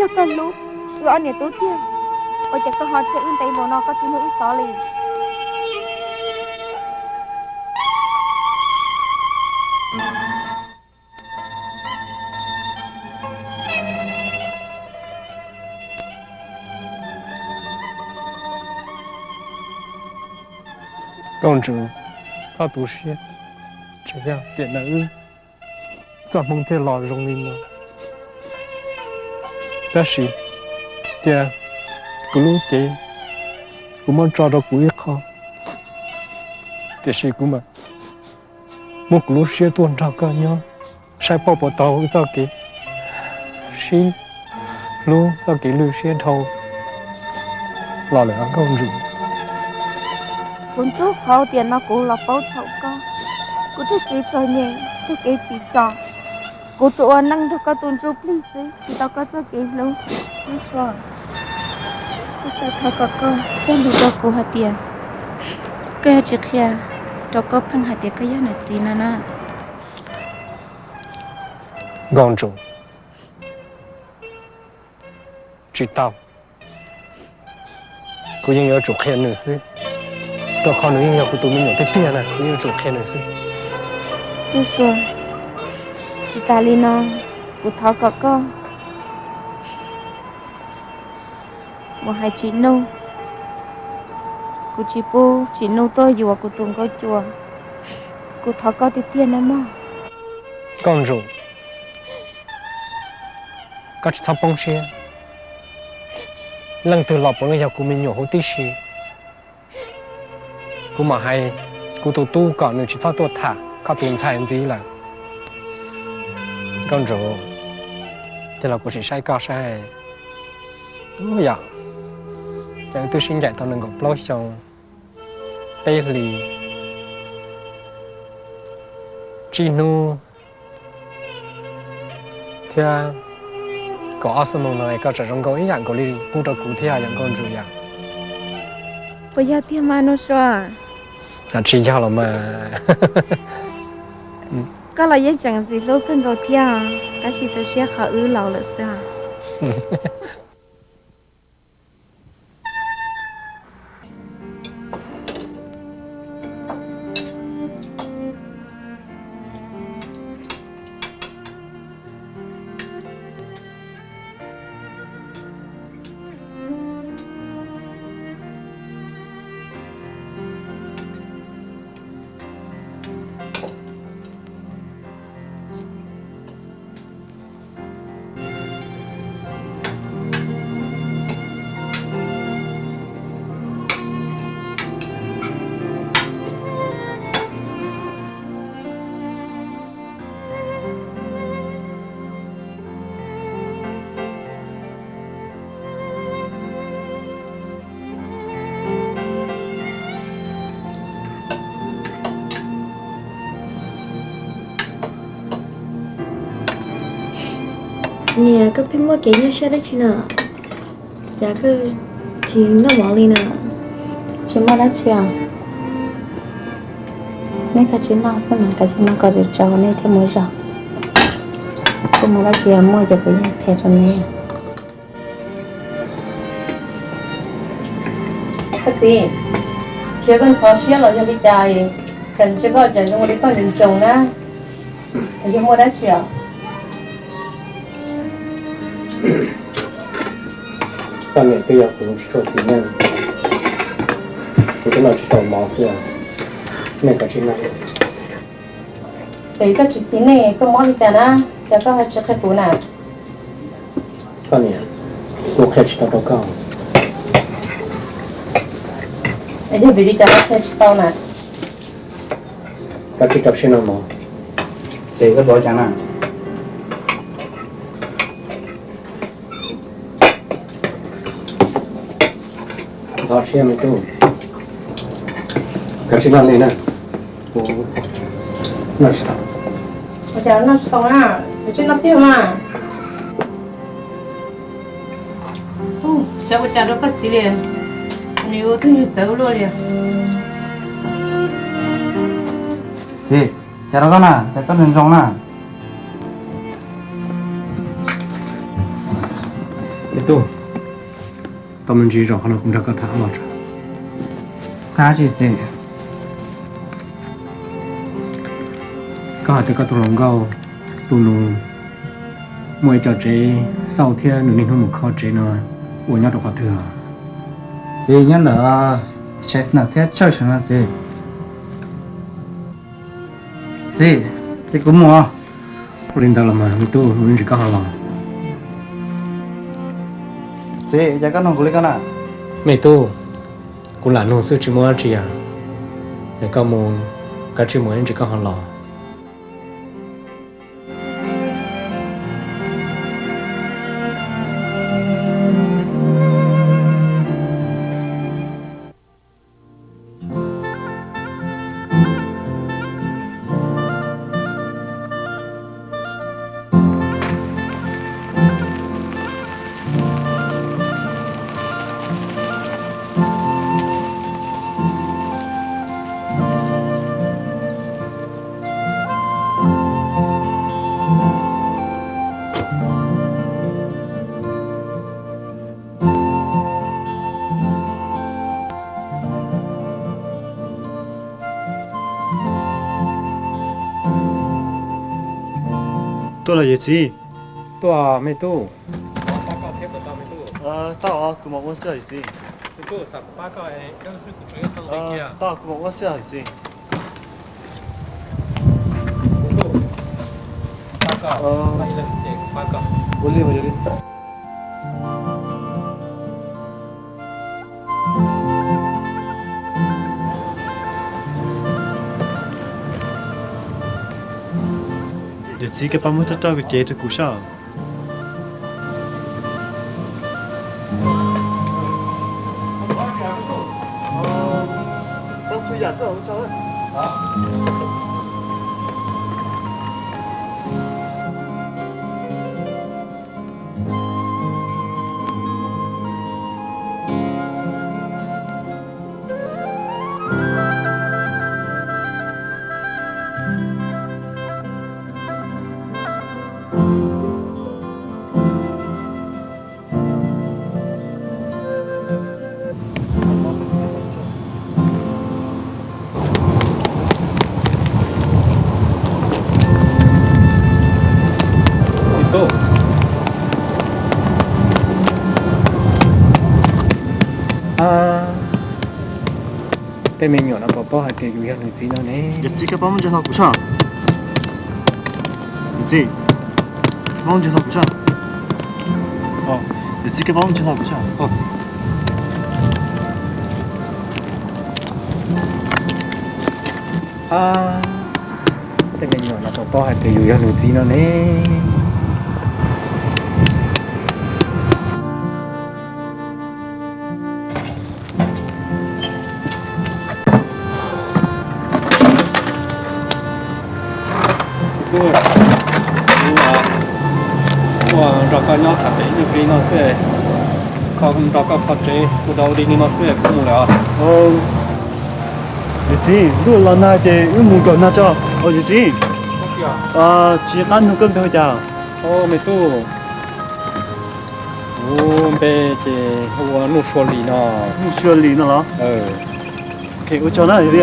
Yog koj hlub wb ob niam tub tiag, ua cas koj ho tseg wb ntev npaum no koj tsis nug wb xov li? Nkauj Ntsum, txhob tu siab, tseem yog tiam ntawd wb txoj hmoo thiaj los zoo li no. Tab sis cia kuv lub cev kuv muab tso rau kuv ib qho, tiam sis kuv mam muab kuv lub siab tuaj nrog koj nyob, saib puas tau wb txoj kev sib hlub, txoj kev lwj siab dhau los lawm Nkauj Ntsum. Kuv ntxub qhov tiam no kuv los paub txhaum koj, kuv tag kev txom nyem, tag kev tsim txom. Kuv tsuas ua neej nrog koj tu ntsuj plig xwb, tsis tau koj txoj kev hlub. Tub Sua, kuv xav thov kom koj cog lus rau kuv hais tias koj yuav tsis qhia rau Koob Pheej hais tias koj yog nws txiv no na. Nkauj Ntsum, tsis tau. Kuv yeej yuav tsum qhia nws xwb, rau qhov nws yeej yog kuv tus me nyuam tiag tiag na, kuv yeej yuav tsum qhia nws xwb. Tub Sua, tsis tas li no, kuv thov kom koj mus hais Tsim Nuj, kuv tsis pub Tsim Nuj tuaj yuav kuv tus Nkauj Cua, kuv thov koj tiag tiag nawb mog. Nkauj Ntsum, koj tsis txhob poob siab, leej twg los puav leej yog kuv me nyuam huv tib si. Kuv mam hais kuv tus tub kom nws tsis txhob tuaj tham koj tus ntxhais ntxiv lawm. Nkauj Ntsum, tij laug kuv sim saib koj saib. Ub yom, cas wb twb sib ncaim tau nees nkaum plaub xyoo, peb hlis, tsib hnub thiab kaum ob xuab moos no koj tseem zoo nkauj ib yam nkaus li pub rau kuv thiab yom Nkauj Ntsum yom. Puas yog tiag mas Nuj Sua? Tsis yog los mas. Koj los yeej tseem ntxim hlub kawg nkaus thiab, tab sis tu siab qhov wb laus lawm xwb. Niam, koj pheej muaj kev nyuaj siab dab tsi na? Cas koj tsis noj mov li na? Tsis muaj dab tsi os. Neb kav tsij noj xwb mas, kav tsij noj kom tsau tsau nej thiaj mus zog. Kuv muaj dab tsi muaj ces kuv yeej qhia rau neb. Koj txiv, tsis yog koj ntxhov siab los yog li cas, tsam ntsis koj cas zoo li koj ntsoov ntsoov na, yog muaj dab tsi os? Koj niam twb yog kuv tsis tshua xis neej, kuv twb noj tsis tau mov xwb, nej kav tsij noj. Ces koj tsis xis neej koj mob li cas na, cas koj ho tsis qhia kuv na? Koj niam, kuv qhia tsis tau rau koj. Yog vim li cas koj qhia tsis tau na? Koj tsis rau siab noj mov. Ces koj tuav cas na? Ntxhov siab me tub, kav tsij noj nej na, kuv noj tsis tau. Ua cas noj tsis tau na, kav tsij noj tiag mas. Xyov ua cas rau koj txiv li, nws ua twb yug txawv luaj li. Txiv, cas rau koj na, cas koj ntsoov ntsoov na. Me tub, tau me ntsis zog qhov no kuv nrog koj tham los tso. Koj hais tsis txiv? Koj hais tias koj tus hluas nkauj tus nus muaj ib co tsev xauj thiab nws niaj hnub mus kho tsev no ua nyob rau qhov twg? Txiv, nyob ntawm Chestnut thiab Church no txiv. Txiv, ces kuv mus. Ua li ntawd los mas me tub, mus ib ntsis koj ho los. Txiv, cas koj nug kuv li ko na? Me tub, kuv lam nug xwb tsis muaj dab tsi as. Es koj mus, koj tsis mus ib ntsis koj ho los. Tuaj los yawm txiv? Tuaj me tub. Tau, kuv mam ua xwb yawm txiv. Tau, kuv mam ua xwb yawm txiv. Ua li, ua li. Yawm txiv, koj pab muab rau kuv cev rau kuv saib. Tej me nyuam no puas paub hais tias yus yog nws txiv no ne? Yawm txiv, koj pab muab ntsia hlo kuv saib. Yawm txiv, pab muab ntsia hlo kuv saib. Yawm txiv, koj pab muab ntsia hlo kuv saib. Tej me nyuam no puas paub hais tias yus yog nws txiv no ne? Kuv nrog koj nyob tham pem ib nyuag pliag no xwb, kho nrog koj kho tsev ua dau dig li no xwb kuv mus lawm os. Yawm txiv, ntuj los nag ces wb mus nkaum nag tso. Yawm txiv, tsis qab nug koj npe hu cas? Me tub, kuv npe ces hu ua Nuj Sua Lis no. Nuj Sua Lis no los? Ua tsaug na yog li.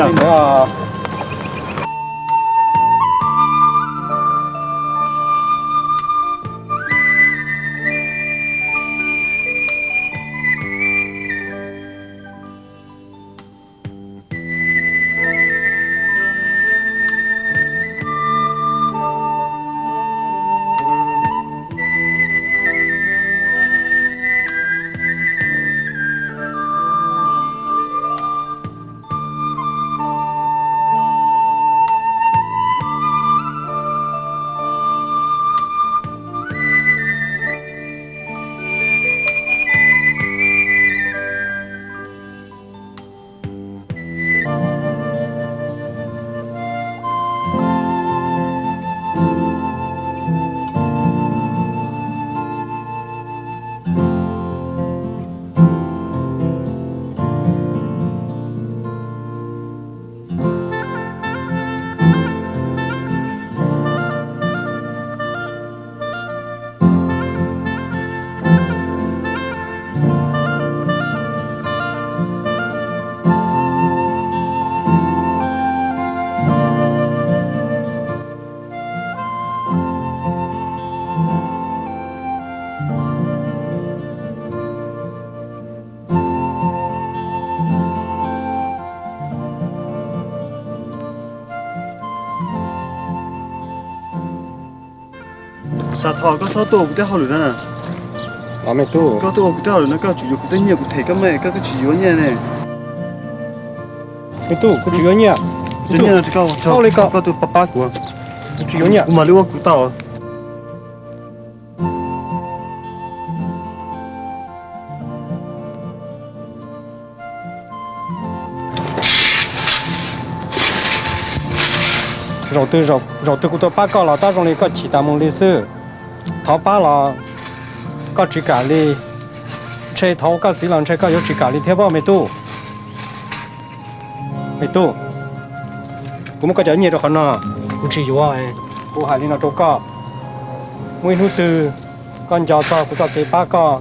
Thov koj txhob tuaj ua kuv tej hauj lwm na. Os me tub, koj tuaj ua kuv tej hauj lwm no koj tsum yuav kuv tej nyiaj kuv them koj mas koj, koj tsis yuav nyiaj ne. Me tub, kuv tsis yuav nyiaj. Cov nyiaj no rau koj, koj tus pab pab kuv. Kuv tsis yuav nyiaj, kuv mam li ua kuv tau. Zaum twg, zaum twg kuv tuaj pab koj los tab zoo li koj chim tas mus li xwb. Thov pab los koj tsis kam li, ntshe thov koj txiv los ntshe koj yuav tsis kam li thiab pob me tub. Me tub, kuv muab koj cov nyiaj rau qhov no, kuv tsis yuav. Kuv hais li no rau koj, muaj ib hnub twg koj nco txog kuv txoj kev pab koj,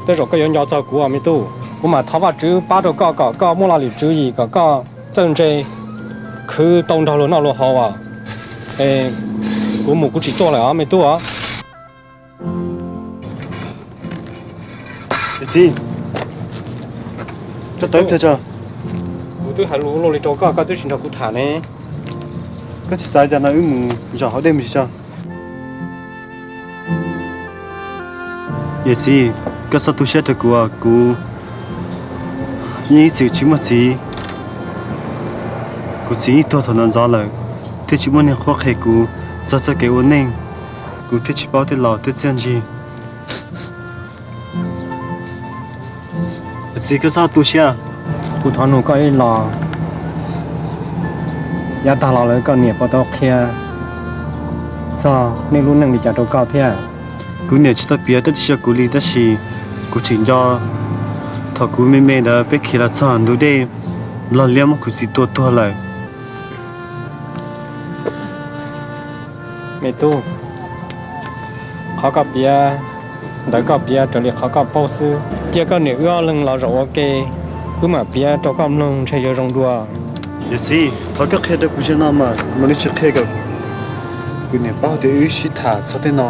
tej zaum koj yuav nco txog kuv os me tub. Kuv mam thov Vajtswv pab rau koj kom koj muaj laj lim tswv yim kom koj txawj ntse, khwv tau nrog luag noj luag haus os. Es kuv mus kuv tsis tuaj lawm os me tub os. Txiv, koj tawv tag tso. Kuv twb hais lus luaj li rau koj, koj twb tsis nrog kuv tham ne. Koj tsis xav cas no wb mus zaum hauv dej mus tsis tso. Yawm txiv, koj txhob tu siab rau kuv, kuv yeej ib txwm tsis muaj txiv. Kuv txiv yeej tuag thaum ntawd ntxov lawm, thiaj tsis muaj neeg qhuab qhia kuv txog txoj kev ua neej, kuv thiaj tsis paub tej laus tej txiaj ntsig. Yawm txiv, koj txhob tu siab. Kuv thov nug koj ib los, yav tag los lawm koj niam puas tau qhia txog nej lub neej li cas rau koj thiab? Kuv niam tsis tau piav dab tsi rau kuv li tab sis kuv tseem nco thaum kuv me me ntawd peb khiav los txog ntug dej, log liab muab kuv txiv tua tuag lawm. Me tub, qhov koj piav ntawd koj piav raws li qhov koj paub xwb. Cia koj niam wb ob leeg los zaum ua ke, wb mam piav rau koj mloog ntshe yuav zoo dua. Yawm txiv, thov koj qhia rau kuv zaum no mas kuv mam li tsis qhia kom kuv niam paub tias wb sib tham txog tej no.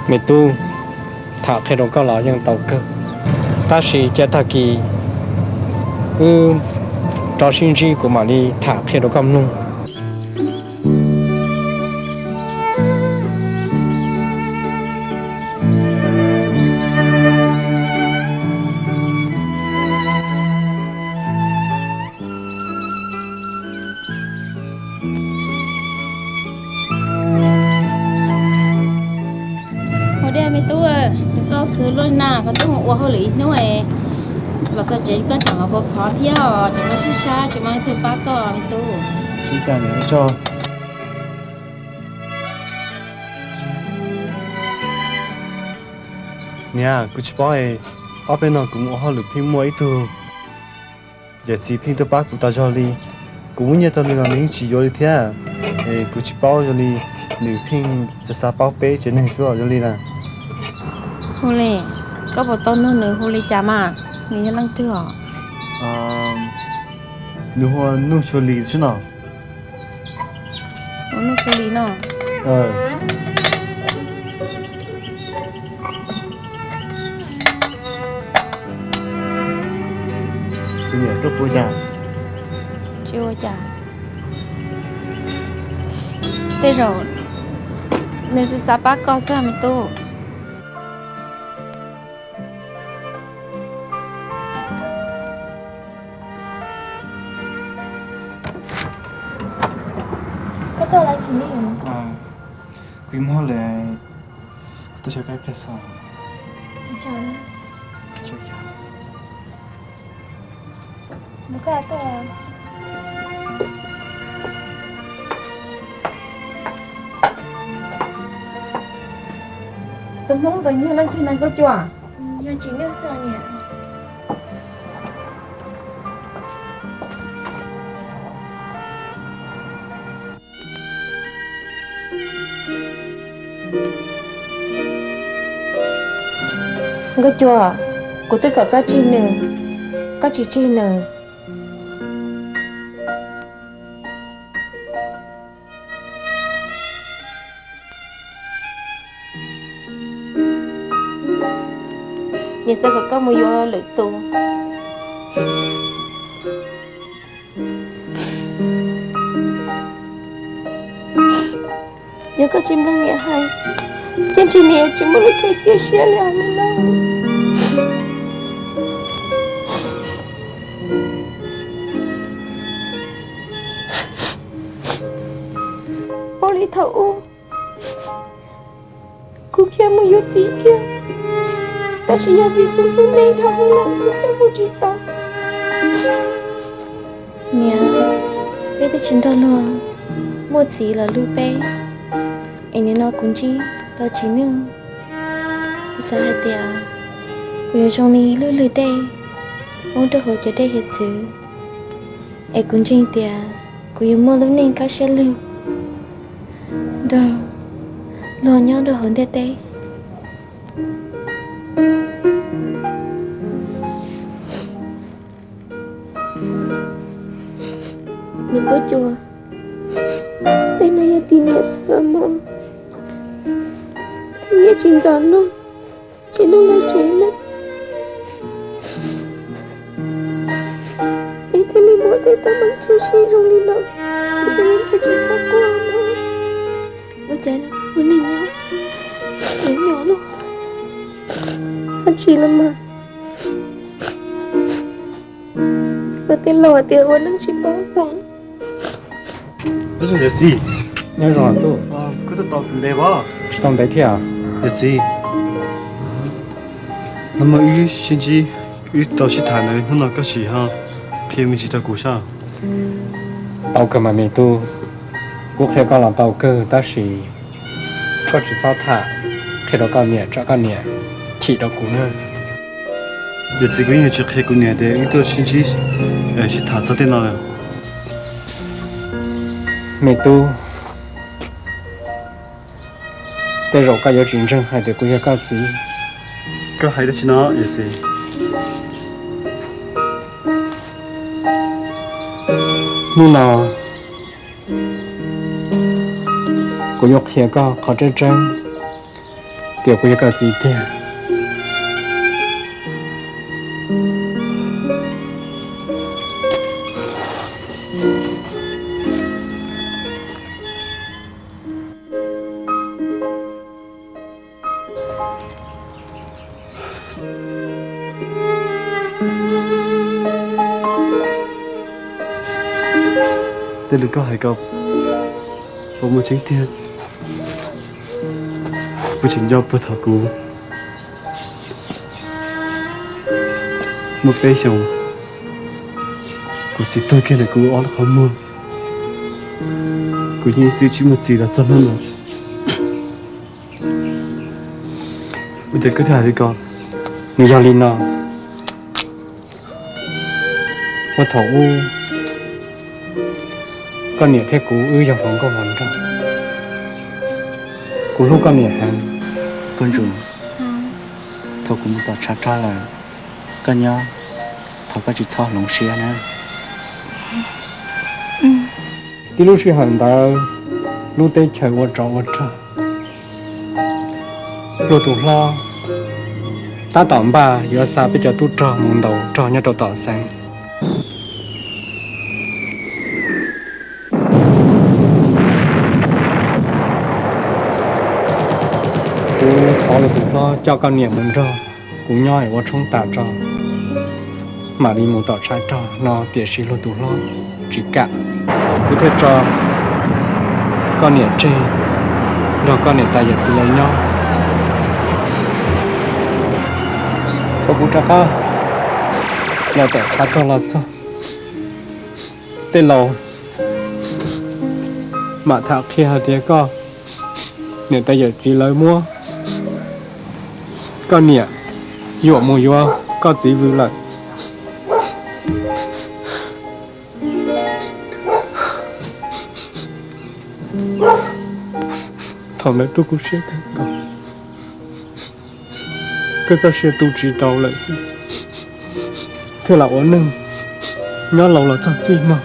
Me tub, tham qhia rau koj los yeej tau kawg, tab sis cia tag kis wb rov sib ntsib kuv mam li tham qhia rau koj mloog. Ua dej me tub, koj khwv luaj na, koj twb mus ua hauj lwm ib hnub los txog tsev koj tseem los phov phov thiab, tseem koj sib sab tsis muaj leej twg pab koj me tub. Niam, kuv tsis paub, ob peb no kuv mus ua hauj lwm pheej muaj ib tug yawm txiv pheej tuaj pab kuv tas zog li. Kuv muab nyiaj rau nws los nws yeej tsis yuav li thiab. Es kuv tsis paub zoo li nws pheej xav xav paub peb tsev neeg xwb os zoo li na. Hu li, koj puas tau nug nws hu li cas mas? Nws yog leej twg os? Nws hu ua Nuj Xua Lis xwb no. Ua Nuj Xua Lis no. Kuv niam, koj puas ua cas? Tsis ua cas. Tej zaum nws xav xav pab koj xwb me tub. Koj tuaj lawm tsis ne? Kuv ib muag lawm, kuv tuaj xyuas koj ib pliag xwb. Tus Hmoob ntawd yog leej twg na Nkauj Cua? Yog Tsim Nuj xwb niam. Nkauj Cua, kuv twb kom koj tseg nws, koj tsis tseg nws. Niam xav kom koj mus yuav lwm tus. Yog koj tsis mloog niam hais, ces ntshe niam tsis muaj lub chaw cia siab li os me lauj. Ua li thaum ub, kuv khiav mus yuav txiv kiag, tab sis yog vim kuv hlub nej dhau hwv lawm kuv thiaj mus tsis tau. Niam, peb twb tsis nrog luag muaj txiv los hlub peb, es nim no kuv ntsib tau Tsim Nuj, kuv xav hais tias kuv yuav zoo li lub lwg dej poob rau hauv cov dej hiav txwv, es kuv ntseeg tias kuv yuav muaj lub neej kaj siab lug nrog luag nyob rau hauv ntiaj teb. Niam Kub Cua, tej no yog tim niam xwb mog, tej niam tsis ntxov nug, tsis nug lawv tsev neeg, es thiaj li muaj tej teeb meem tshwm sim zoo li no. Niam tsis txhob quaj mog. Ua cas ua neeg nyob, ua nyuam lub, dab tsi los mas luag tej laus hais tias ua neeg tsis paub hmoov. Yawm txiv, nyob zoo tub. Koj tuaj tos kuv ntev os? Tsis tau ntev thiab. Yawm txiv, hnub no wb sib ntsib, wb tau sib tham ntawd, hnub no koj sim ho qhia me ntsis rau kuv saib. Tau kawg mas me tub, kuv qhia koj los tau kawg tab sis koj tsis txhob tham qhia rau koj niam tsam koj niam chim rau kuv na. Yawm txiv, kuv yeej yuav tsis qhia kuv niam tias wb tuaj sib ntsib, sib tham txog tej no lawm. Me tub, tej zaum koj yuav tsis ntseeg hais tias kuv yog koj txiv. Koj hais dab tsi no yawm txiv? Hnub no kuv yuav qhia koj qhov tseeb tseeb tias kuv yog koj txiv tiag. Tej lus koj hais ko puas muaj tseeb tiag? Kuv tseem nco puag thaum kuv muaj peb xyoos, kuv txiv tuag kiag ntawm kuv ob lub qhov muag, kuv yeej ib txwm tsis muaj txiv los txog hnub no. Ua cas koj thiaj hais li ko? Nws yog li no, puag thaum ub koj niam thiab kuv wb yog hluas nkauj hluas nraug, kuv hlub koj niam heev. Koj Ntsuag, thaum kuv mus tom tshav rog lawm, koj nyob, thov koj tsis txhob hloov siab na. Tib lub sij hawm ntawd, lub teb chaws ua tsov ua rog, luag tus hlob tab tom npaj yuav xa peb cov tub rog mus ntaus rog nyob rau tom xeev. Kuv thov luag tus hlob coj koj niam mus nrog kuv nyob es ua tshoob tas tso, mam li mus tom tshav rog no, tiam sis luag tus hlob tsis kam. Kuv thiaj tso koj niam tseg nrog koj niam tais yawm txiv lawv nyob. Thaum kuv rov qab los tom tshav rog los txog, tej laus mam tham qhia hais tias koj niam tais yawm txiv lawv muab koj niam yuam mus yuav koj txiv vwm lawm. Thaum ntawd tub kuv siab kawg nkaus, koj txoj sia tu tsis tau lawm xwb, thiaj los ua neeg nyob laus los txog txij no.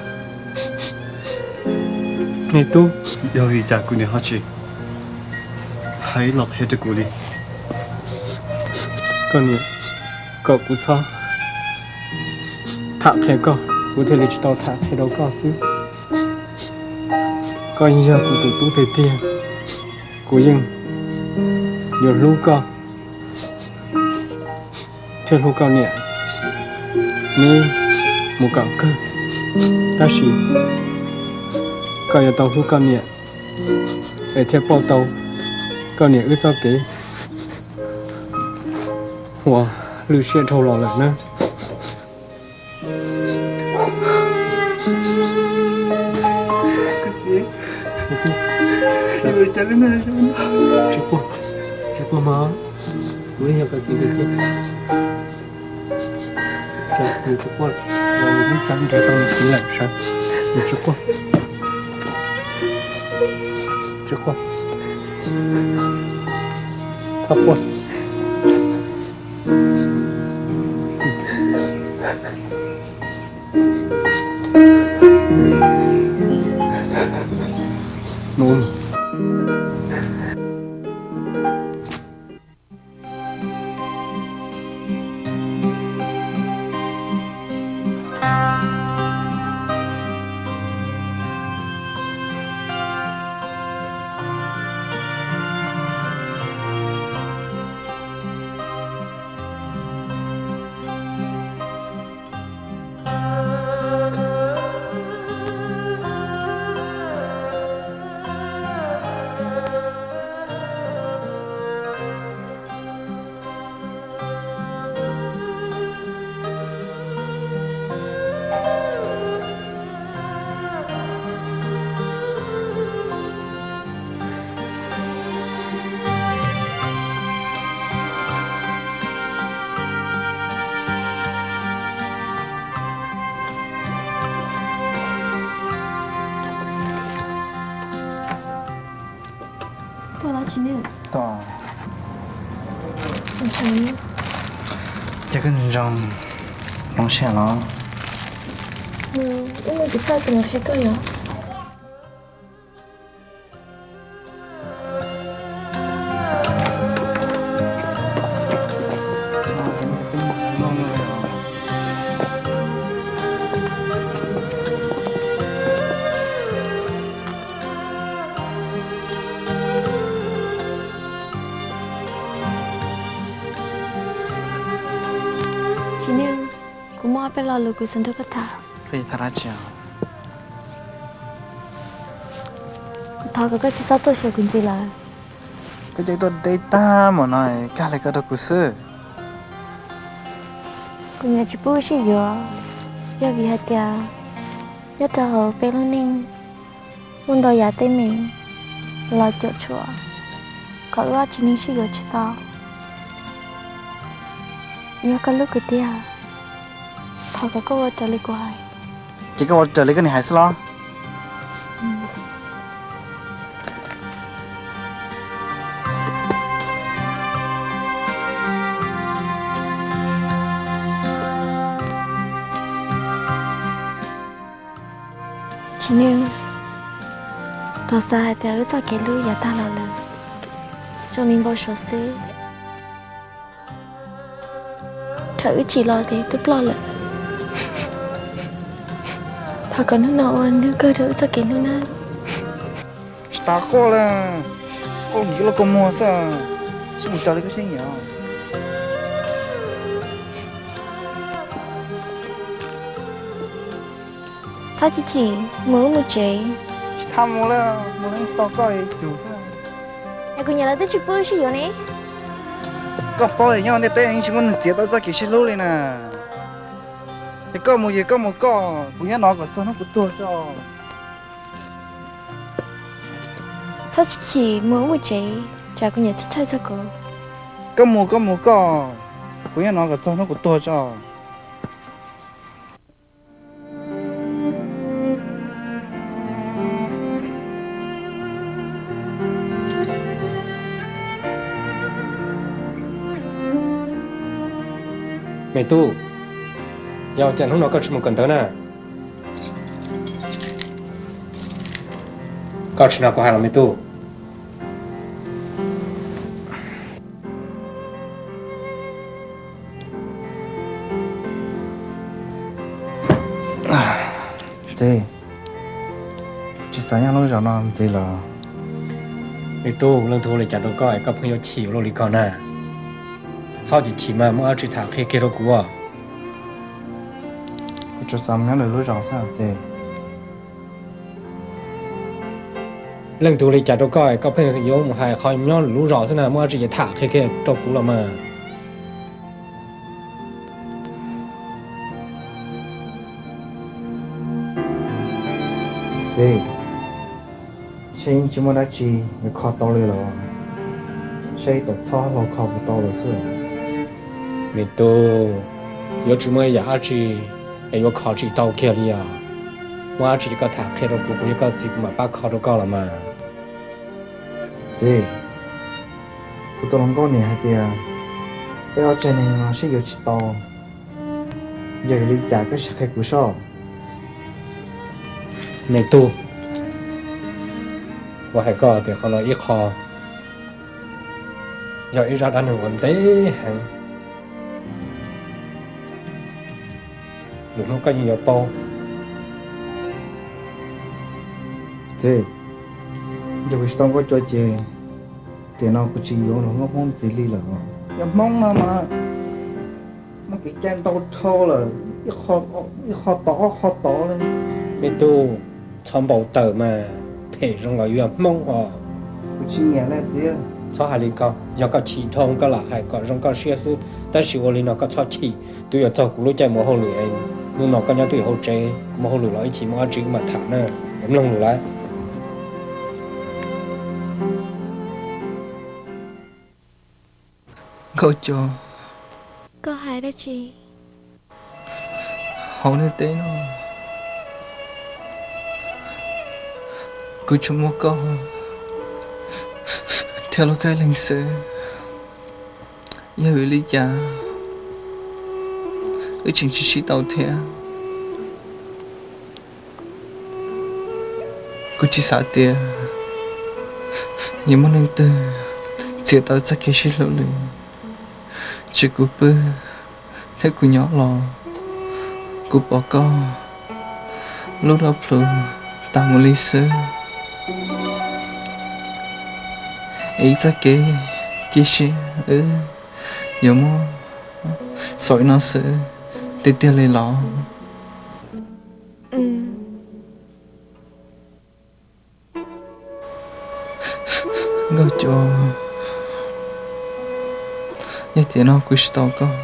Me tub, yog vim cas kuv niam ho tsis hais los qhia rau kuv li? Koj niam kom kuv txhob tham qhia koj, kuv thiaj li tsis tau tham qhia rau koj xwb. Koj yog kuv tus tub tiag tiag, Kuv yeej yuav hlub koj thiab hlub koj niam, neb mus kom kawg, tab sis koj yuav tau hlub koj niam es thiaj pauj tau koj niam wb txoj kev uas lwj siab dhau los lawm nawb. Tsis quaj, tsis quaj mas, kuv yeej yog koj txiv tiag tiag. Sawv, nws tsis quaj, nws twb sawv nrhiav tau nws txiv lawm, sawv, nws tsis quaj, tsis quaj, txhob quaj. Tuaj los tsis ne? Tuaj. Ces koj nco nco hloov siab los? Wb mus tim txaj tus mus qhia koj yom. Tsis ne, kuv muaj ob peb lo lus kuv xav nrog koj tham. Koj yuav tham dab tsi? Kuv thov kom koj tsis txhob tuaj xyuas kuv ntxiv lawm. Koj cia li tuaj deb tag npaum no, kag li koj rau kuv xwb. Kuv niam tsis pub wb sib yuav, yog vim hais tias nyob rau hauv peb lub neej muaj ntau yam teeb meem los cuam tshuam kom wb ob tsev neeg sib yuav tsis tau. Yog koj hlub kuv tiag, thov kom koj ua raws li kuv hais. Ces koj ua raws li koj niam hais xwb los? Tsis ne, thov xav hais tias wb txoj kev hlub yav tag los lawm, zoo li npau suav xwb. Thaum wb tsim los ces twb ploj lawm. Thov kom hnub no ua hnub kawg rau wb txoj kev hlub nawb. Tsis tas quaj li, quaj nkim lub kua muag xwb, sib mus raws li koj siab nyiam. Txhob chim chim, mus wb mus tsev. Tsis tas mus li, mus li tos koj ib chug xwb. Es kuv niam lawv twb tsis pub wb sib yuav ne. Koj paub tias nyob ntiaj teb yeej tsis muaj neeg txiav tau txoj kev sib hlub li na. Es koj mus ces koj mus koj, kuv nyob no kom txog hnub kuv tuag tso. Txhob chim, mus wb mus tsev, tsam kuv niam txhawj txhawj txog kuv. Koj mus koj mus koj, kuv nyob no kom txog hnub kuv tuag tso. Me tub, yog cas hnub no koj tsis mus kawm ntawv na? Koj tsis hnov kuv hais los me tub? Ntxiv, tsis xav nyob lub zos no ntxiv lawm. Me tub, leej twg ua li cas rau koj es koj pheej yuav chim ua luaj li ko na? Txhob chim chim mas, muaj dab tsi tham qhia kiag rau kuv. Kuv tsuas xav mus nyob lwm lub zos xwb txiv. Leej twg ua li cas rau koj es koj pheej yuav mus hais qhov nyob lwm lub zos xwb na? Muaj dab tsi ces tham qhia kiag rau kuv los mas. Txiv, saib yeej tsis muaj dab tsi yuav kho tau li los, saib tom txhob hlau kho kuv tau lawm xwb. Me tub, yuav tsis muaj ib yam dab tsi es yuav kho tsis tau kiag li os. Muaj dab tsi ces koj tham qhia rau kuv, kuv yog koj txiv kuv mam pab kho rau koj los mas. Txiv, kuv tus hluas nkauj niam hais tias peb ob tsev neeg no sib yuav tsis tau, yog vim li cas koj sim qhia kuv soj. Me tub, kuv hais koj tias qhov no ib qho yog ib zaj dab neeg uas ntev heev, lwm hnub koj yeej yuav paub. Txiv, yog kuv tsis tau nkauj cua ces tiam no kuv tsis yuav hluas nkauj Hmoob ntxiv li lawm. Yog Hmoob no mas muaj kev cai ntau dhau lawm, ib qho tod ob qho tod li. Me tub, txhob npau taws mas, phem zoo los yuav yog Hmoob os. Kuv tsis nyiam li txiv. Txhob hais li ko, yog koj chim dhau koj lam hais kom zoo koj siab xwb, tab sis ua li no koj txhob chim. Twb yuav txog kuv lub caij mus hauj lwm, hnub no koj nyob twj ywm hauv tsev, kuv mus hauj lwm los ib chim muaj dab tsi kuv mam tham na, es mloog lus lawm. Nkauj Cua, koj hais dab tsi? Hauv ntiaj teb no kuv tsuas muaj koj thiab lub kab leeg xwb, yog vim li cas wb tseem tsis sib tau thiab? Kuv tsis xav tias yuav muaj leej twg txiav tau txoj kev sib hlub li. Tsis kuv pw thiab kuv nyob los, kuv pom koj lub dab plhu tas mus li xwb. Es ib txoj kev cia siab wb yuav muab xaus li no xwb tiag tiag li los? Nkauj Cua, yog tiam no kuv tsis tau koj,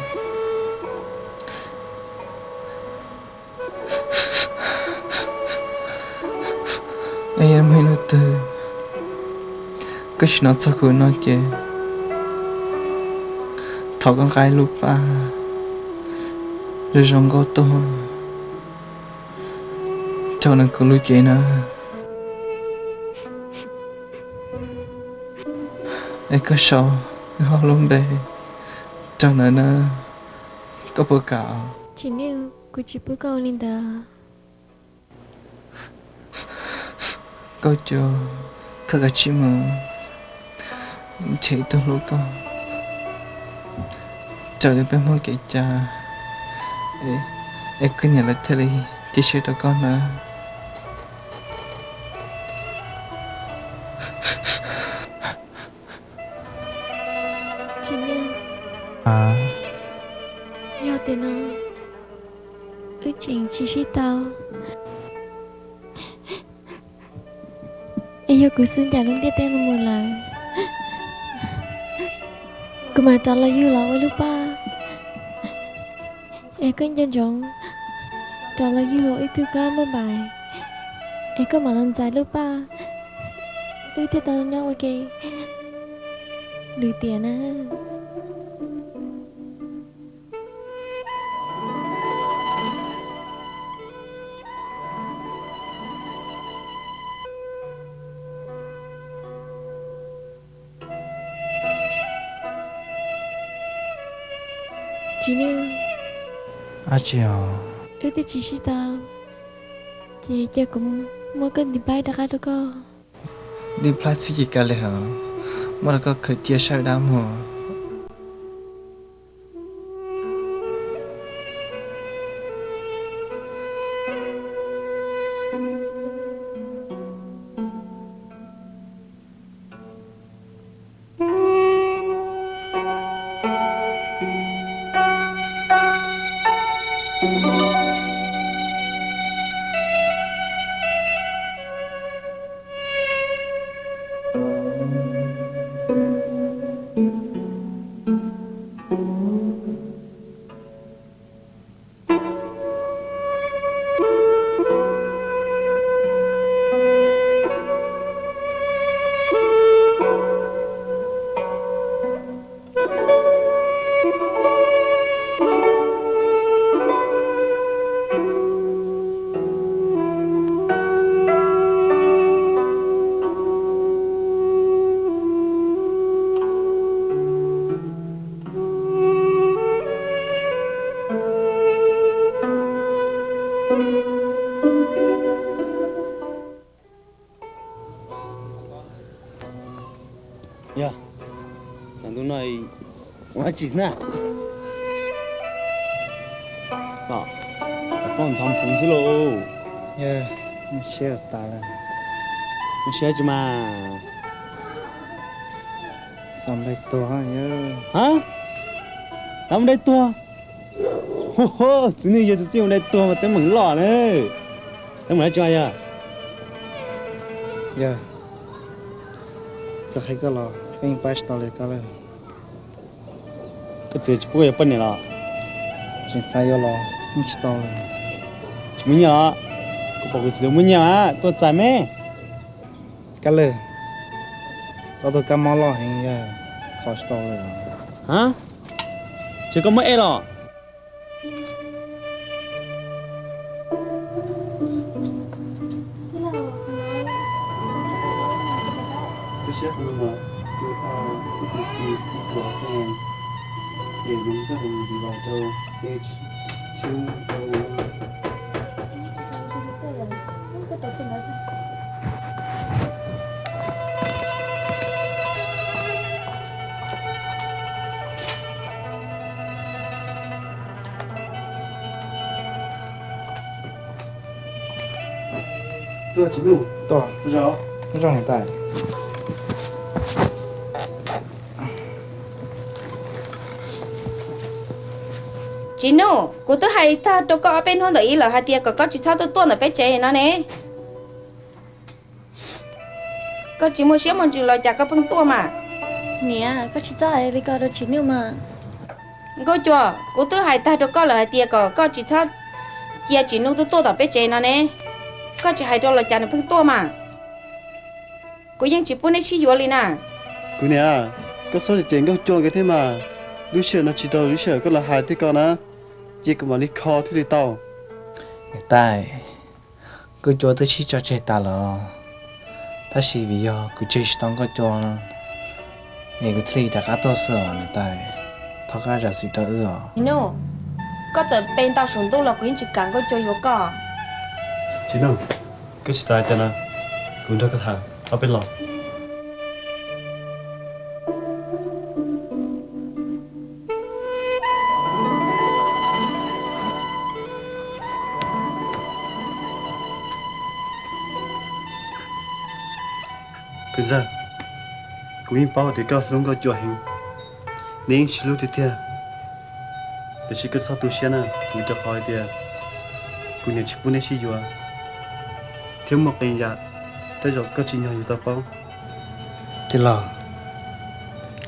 es yog muaj ib hnub twg koj tsis hnov txog kuv no ces thov koj nqa ib lub paj zoo zoo nkauj tuaj rau ntawm kuv lub cev na. Es koj sau wb ob lub npe rau ntawd na, koj puas kam? Tsis, kuv tsis pub koj ua li ntawd. Nkauj Cua, koj kav tsij mus nrhiav ib tug hlub koj, raws li peb Hmoob kev cai, es koj niam lawv thiaj li cia siab rau koj na. Tsis, yog tiam no wb tseem tsis sib tau, es yog kuv xub ncaim lub ntiaj teb no mus lawm, kuv mam rov los yug los ua lub paj, es koj nco ntsoov rov los yug los ib tug kab npauj npaim, es koj mam los ntxais lub paj, wb thiaj tau nyob ua ke lwm tiam na. Tsis, dab tsi os? Wb twb tsis sib tau, ces cia kuv muab koj ntiv plhaib rov qab rau koj. Ntiv plhaib xwb ces kav liam, muab rau koj khaws cia saib dab muag. Ntu no ua dab tsi na? Poj ntxhov phoov xwb lauj. Yog, muaj siab tas lawm. Muaj siab tsi mas? Xav nplai tuag. Ha? Xav nplai tuag? Txiv neej yog txiv txij ua nplai tuag mas teeb meem loj na. Teeb meem dab tsi yog? Yog, txawm hais koj los koj yeej pab tsis tau li koj lawm. Koj txiv tsis pub koj yuav poj niam los? Tseem xav yuav los yeej tsis tau li. Tsis muaj nyiaj los? Kuv pom kuv txiv muaj nyiaj mas tuaj txais me. Kab lawm, tau tug kab mob loj heev, yog kho tsis tau li. Ha? Ces koj muab ej los? Tuaj Tsis Nuj, tuaj, zoo niam tais. Tsis Nuj, kuv twb hais tag rau koj ob peb hnub ntawm ib lawm hais tias kom koj tsis txhob tuaj tuaj ntawm peb tsev no ne. Koj tsis muaj siab muaj ntsws los cas koj pheej tuaj mas? Niam, koj tsis txhob hais li ko rau Tsis Nuj mas. Nkauj Cua, kuv twb hais tag rau koj lawm hais tias kom koj tsis txhob cia Tsis Nuj tuaj tuaj tom peb tsev no ne. Koj tsis hais rau los cas nws pheej tuaj mas. Kuv yeej tsis pub neb sib yuav li na. Kuv niam, koj txhob cem Nkauj Cua nkawd thiab mas. Lub sij hawm no tsis tau lub sij hawm koj los hais thiab koj na, ces kuv mam li kho thiaj li tau. Niam tais, Nkauj Cua twb sib tso tseg tas lawm, tab sis vim yog kuv tseg tsis tau Nkauj Cua es kuv thiaj li rov qab tuaj xwb os niam tais. Thov koj zam txim rau wb os. Tsis Nuj, koj txawm pe ntau saum ntuj los kuv yeej tsis kam Nkauj Cua yuav koj. Tsis Nuj, koj tsis xav cas no, kuv nrog koj tham ob peb los. Kwv ntxawg, kuv yeej paub tias koj hlub Nkauj Cua heev, neb yeej sib hlub tiag tiag. Tiam sis koj txhob tu siab na, vim rau qhov hais tias kuv niam tsis pub neb sib yuav, thiab muaj qee yam tej zaum koj tsim nyog yuav tau paub. Tij laug,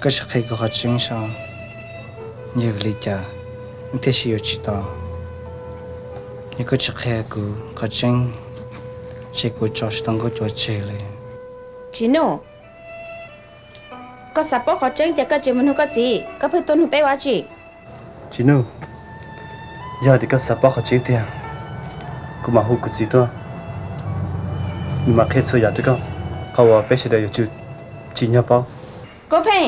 koj sim qhia kuv qhov tseeb saib, yog vim li cas wb thiaj sib yuav tsis tau? Yog koj tsis qhia kuv qhov tseeb, ces kuv tso tsis tau Nkauj Cua tseg li. Tsis Nuj, koj xav paub qhov tseeb ces koj tsis mus nug koj txiv, koj pheej tuaj nug peb ua dab tsi? Tsis Nuj, yog tias koj xav paub qhov tseeb tiag, kuv mam hu kuv txiv tuaj, nws mam qhia txhua yam rau koj, qhov uas peb sawv daws yuav tsum tsim nyog paub. Koj Pheej,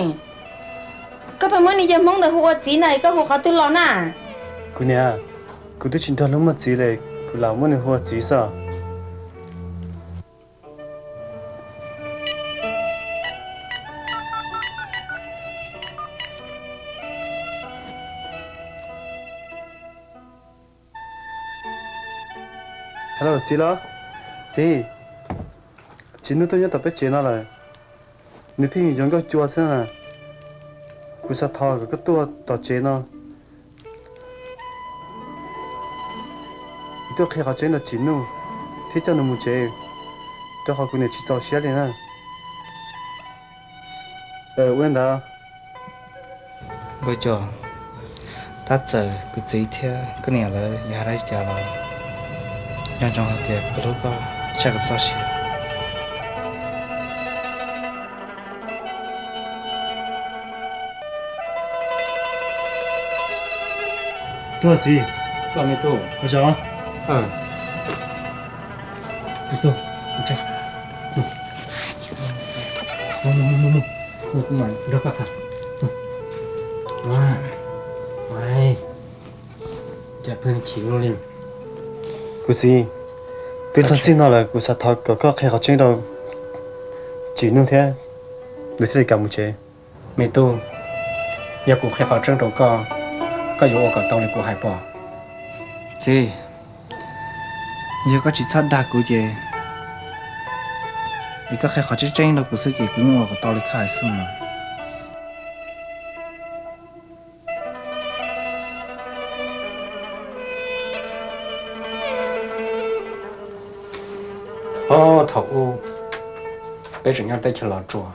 koj pheej muab niag yawg Hmoob ntawd hu ua txiv na, koj hu qhov twg los na? Kuv niam, kuv twb tsis nrog luag muaj txiv li, kuv lam muab nws hu ua txiv xwb. Hello, txiv los? Txiv, Tsis Nuj tuaj nyob tom peb tsev no lawm. Nws pheej yuav Nkauj Cua xwb na. Kuv xav thov kom koj tuaj tom tsev no, kuv tuaj qhia qhov tseeb rau Tsis Nuj thiab coj nws mus tsev, rau qhov kuv niam tsis txaus siab li na. Ua li ntawd. Nkauj Cua, tab txawm kuv txiv thiab koj niam lawv yuav hais li cas los, nco ntsoov hais tias kuv hlub koj, tsis txhob sia. Tuaj txiv. Tuaj me tub. Ua tsaug. Kuv mam nrog koj tham. Cas pheej chim luaj li. Kuv txiv, twb txog txij no lawm kuv xav thov kom koj qhia qhov tseeb rau Tsis Nuj thiab, nws thiaj li kam mus tsev. Me tub, Yog kuv qhia qhov tseeb rau koj, koj yuav ua kom tau li kuv hais pom. Txiv, yog koj tsis txhob dag kuv ces, es koj qhia qhov tseeb tseeb rau kuv xwb ces kuv yeej ua kom tau li koj hais xwb mas. Ob, thaum ub peb tseem nyob teb chaws Los Tsuas,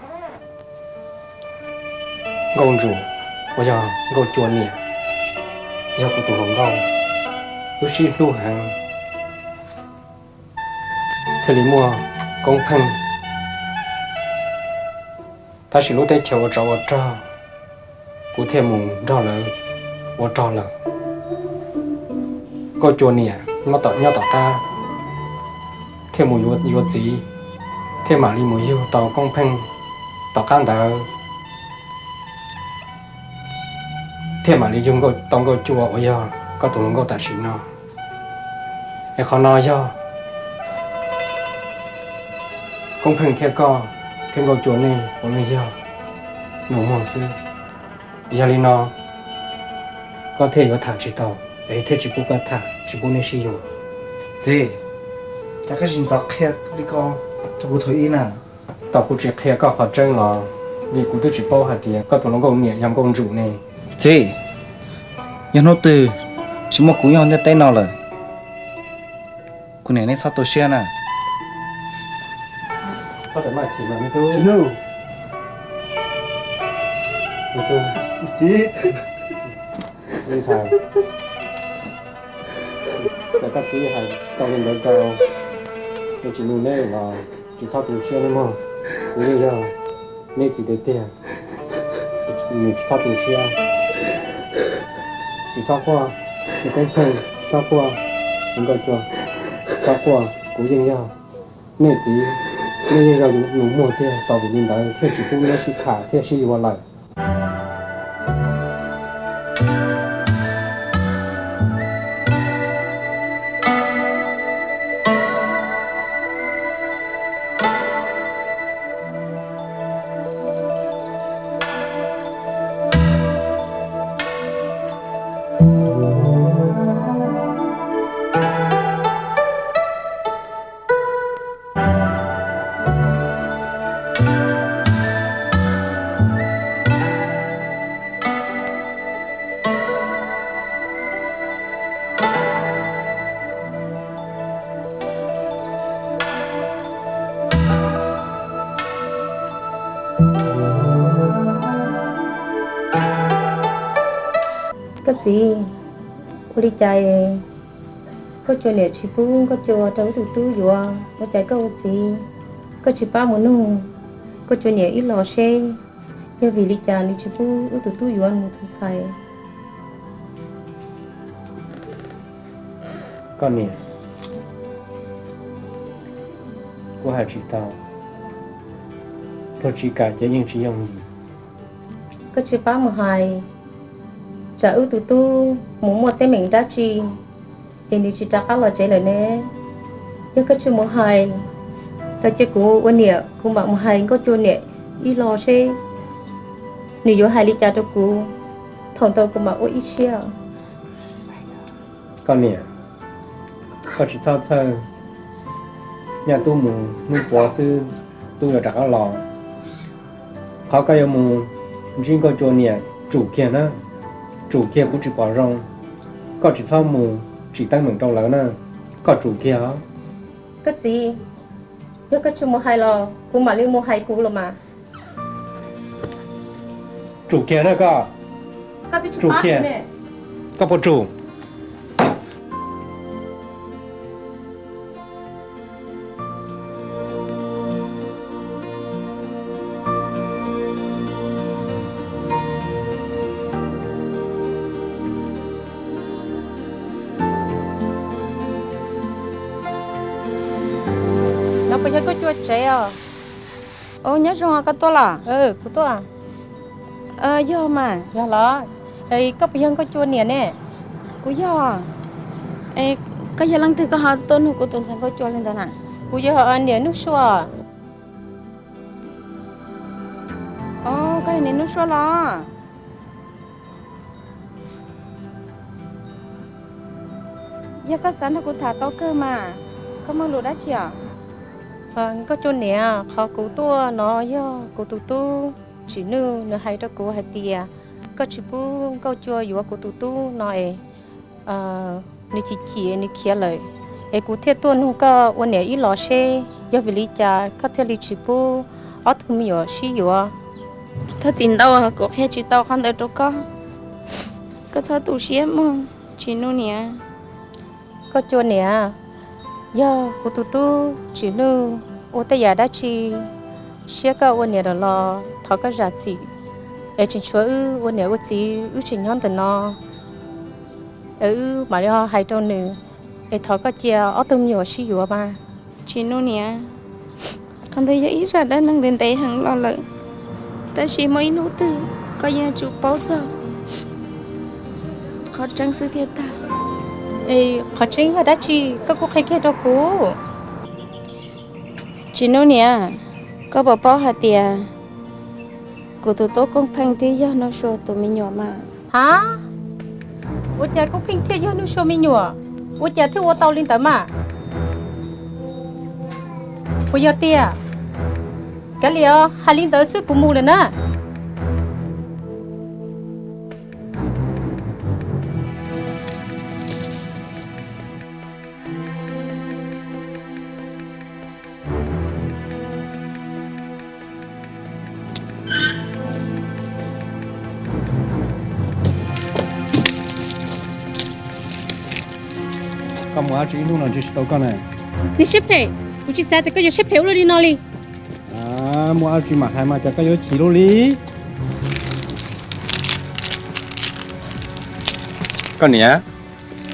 Nkauj Ntsum uas yog Nkauj Cua niam, yog kuv tus hluas nkauj, wb sib hlub heev, thiaj li muaj Koob Pheej. Tab sis lub teb chaws ua tsov ua rog, kuv thiaj mus nrog lawv ua rog lawm. Nkauj Cua niam nyob tom, nyob tom qab, thiaj mus yuav, yuav txiv, thiaj mam li mus yug tau Koob Pheej. Tom qab ntawd thiaj mam li yug tau Nkauj Cua uas yog koj tus hluas nkauj tam sim no. Es qhov no yog Koob Pheej thiab koj thiab Nkauj Cua nej puav leej yog nus muag xwb. Yog li no koj thiaj yuav tham tsis tau, es thiaj tsis pub koj tham, tsis pub nej sib yuav. Txiv, cas koj tsis ntxov qhia li ko rau kuv thaum ub na? Tau kuv tsis qhia koj qhov tseeb los vim kuv twb tsis paub hais tias koj tus hluas nkauj niam yog Nkauj Ntsum ne. Txiv, yog hnub twg tsis muaj kuv nyob ntiaj teb no lawm, kuv niam nej txhob tu siab na. Txhob maj chim mas me tub. Txiv, me ntxhais, txawm koj txiv hais tau li ntawd rau nws tsis nug neb los tsis txhob tu siab nawb mog. Kuv yeej yog neb txiv tiag tiag, nws tsis txhob tu siab. Tsis txhob quaj, me Koob Pheej, txhob quaj, me Nkauj Cua, txhob quaj, kuv yeej yog nej txiv, nej yeej yog nus muag tiag, tau vim li ntawd thiaj tsis pub neb sib tham thiab sib yuav lawm. Koj txiv, ua li cas Nkauj Cua niam tsis pub Nkauj Cua rau wb tus tub yuav, ua cas koj ua txiv koj tsis pab mus nug Nkauj Cua niam ib los seb yog vim li cas nws tsis pub wb tus tub yuav nws tus ntxhais? Koj niam, kuv hais tsis tau, luag tsis kam ces yeej tsis yooj yim. Koj tsis pab mus hais, tsam wb tus tub mus muaj teeb meem dab tsi es nws tsis rov qab los tsev lawm ne. Yog koj tsis mus hais los cia kuv ua niam kuv mam mus hais Nkauj Cua niam ib los seb nws yuav hais li cas rau kuv, thaum ntawd kuv mam ua ib siab. Koj niam, koj tsis txhob txhawj, nyaj tub mus hnub puav xwb tub yuav rov qab los. Qhov koj yuav mus ntsib Nkauj Cua niam tsum kiag na, tsum kiag, kuv tsis pom zoo. Koj tsis txhob mus tsim teeb meem rau lawv na, koj tsum kiag os. Koj txiv, yog koj tsis mus hais los kuv mam li mus hais kuv los mas. Tsum kiag na koj. Tsum kiag. Koj puas tsum? No puas yog Nkauj Cua tsev os? Nyob zoo, koj tuaj los? Kuv tuaj. Yog mas. Yog los? Koj puas yog Nkauj Cua niam ne? Kuv yog. Koj yog leej twg koj ho tuaj nug kuv tus ntxhais Nkauj Cua li ntawd na? Kuv yog niam Nuj Suaj. Koj yog niam Nuj Suaj los? Yog koj xav nrog kuv tham tau kawg mas, koj muaj lus dab tsi os? Nkauj Cua niam, qhov kuv tuaj no yog kuv tus tub Tsim Nuj nws hais rau kuv hais tias koj tsis pub Nkauj Cua yuav kuv tus tub no es nws chim chim nws khiav lawm, es kuv thiaj tuaj nug koj ua niam ib los seb yog vim li cas koj thiaj li tsis pub ob tug me nyuam sib yuav. Thov txim ntau, kuv qhia tsis tau qhov ntawd rau koj. Koj txhob tu siab mog Tsim Nuj niam. Nkauj Cua niam, yog kuv tus tub Tsim Nuj ua tej yam dab tsi siab koj ua niam lawm los thov koj zam txim, es tseem tshuav wb ua niam ua txiv wb tseem nyob ntawm no, es wb mam li ho hais rau nws, es thov koj cia ob tug me nyuam sib yuav mas. Tsim Nuj niam, qhov ntawd yog ib zaj dab neeg ntev ntev heev los lawm, tab sis muaj ib hnub twg koj yeej yuav tsum paub txog qhov tseeb xwb thiaj tag. Qhov tseeb yog dab tsi koj kuj qhia kiag rau kuv. Tsim Nuj niam, koj puas paub hais tias kuv tus tub Koob Pheej twb yog Nuj Sua tus me nyuam mas? Ha, ua cas Koob Pheej thiaj yog Nuj Sua me nyuam? Ua cas thiaj ua tau li ntawd mas? Puas yog tiag? Kav liam, hais li ntawd xwb kuv mus lawm na. Koj mus dab tsi ib hnub no ntshe tsis tau koj na? Niag siab phem, kuv tsis xav tias koj yuav siab phem ua luaj li no li. Muaj dab tsi mam hais mas cas koj yuav chim luaj li. Koj niam,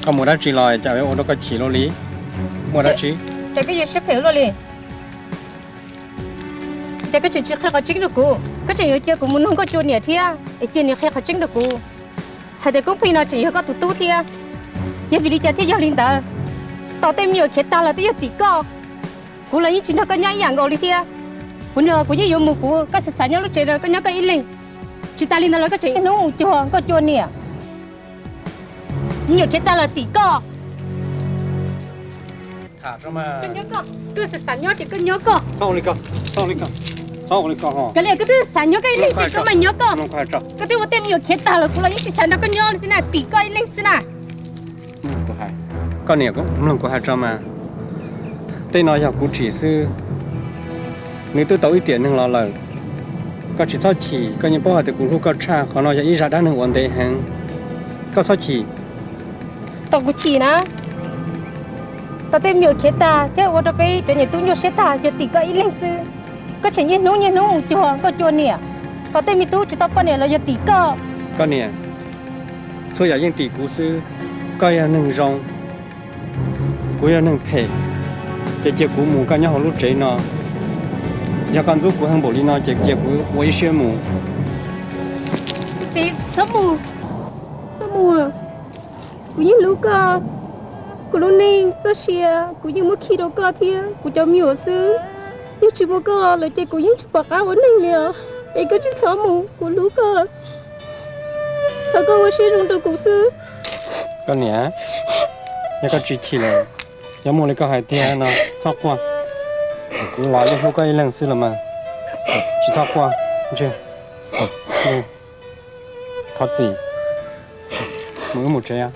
koj mus dab tsi los cas ua rau koj chim luaj li? Muaj dab tsi? Cas koj yuav siab phem luaj li? Cas koj tseem tsis qhia qhov tseeb rau kuv, koj tseem yuav cia kuv mus nug Nkauj Cua niam thiab es cia nws qhia qhov tseeb rau kuv hais tias Koob Pheej no tseem yog koj tus tub thiab. Yog vim li cas thiaj yog li ntawd? Tos tej me nyuam khiav tag los twb yog tim koj, kuv los yeej tsis nrog koj nyob ib yam nkaus li thiab. Kuv no kuv yeej yuav mus kuv, koj xav xav nyob lub tsev no koj nyob koj ib leeg. Tsis tas li ntawd los koj tseem niaj hnub mus cuag Nkauj Cua niam. Me nyuam khiav tag los tim koj. Koj nyob koj, koj xav xav nyob ces koj nyob koj. Kav liam, koj twb xav nyob koj ib leeg ces koj mam nyob koj. Koj twb ua tej me nyuam khiav tag lawm kuv los yeej tsis xav nrog koj nyob li xwb na, tim koj ib leeg xwb na. Koj niam, mloog kuv hais tso mas, tej no yog kuv tsim xwb, nws twb tau ib tiam neeg los lawm. Koj tsis txhob chim, koj yeej paub hais tias kuv hlub koj tshaj, qhov no yog ib zaj dab neeg uas ntev heev. Koj txhob chim. Tos kuv chim na, tos tej me nyuam khiav tag thiab ua rau peb cov niam tub nyuaj siab tag yog tim koj ib leeg xwb. Koj tseem niaj hnub niaj hnub mus cuag Nkauj Cua niam, tos tej me tub tsis tau poj niam los yog tim koj. Koj niam, txhua yam yeej tim kuv xwb. Koj yog neeg zoo, kuv yog neeg phem, ces cia kuv mus, koj nyob hauv lub tsev no. Yog koj ntxub kuv heev npaum li no ces cia kuv ua ib siab mus. Txiv, txhob mus, txhob mus. Kuv yeej hlub koj, kuv lub neej txoj sia kuv yeej muab khi rau koj thiab kuv cov me nyuam xwb. Yog tsis muaj koj lawm ces kuv yeej tsis pom qab ua neeg li os. Es koj tsis txhob mus, kuv hlub koj. Thov koj ua siab zoo rau kuv xwb. Koj niam, yog koj tsis chim lawm, yog muaj li koj hais tiag no txhob quaj. Kuv los yeej hlub koj ib leeg xwb los mas. Tsis txhob quaj, ntseg, thov txim, mus wb mus tsev.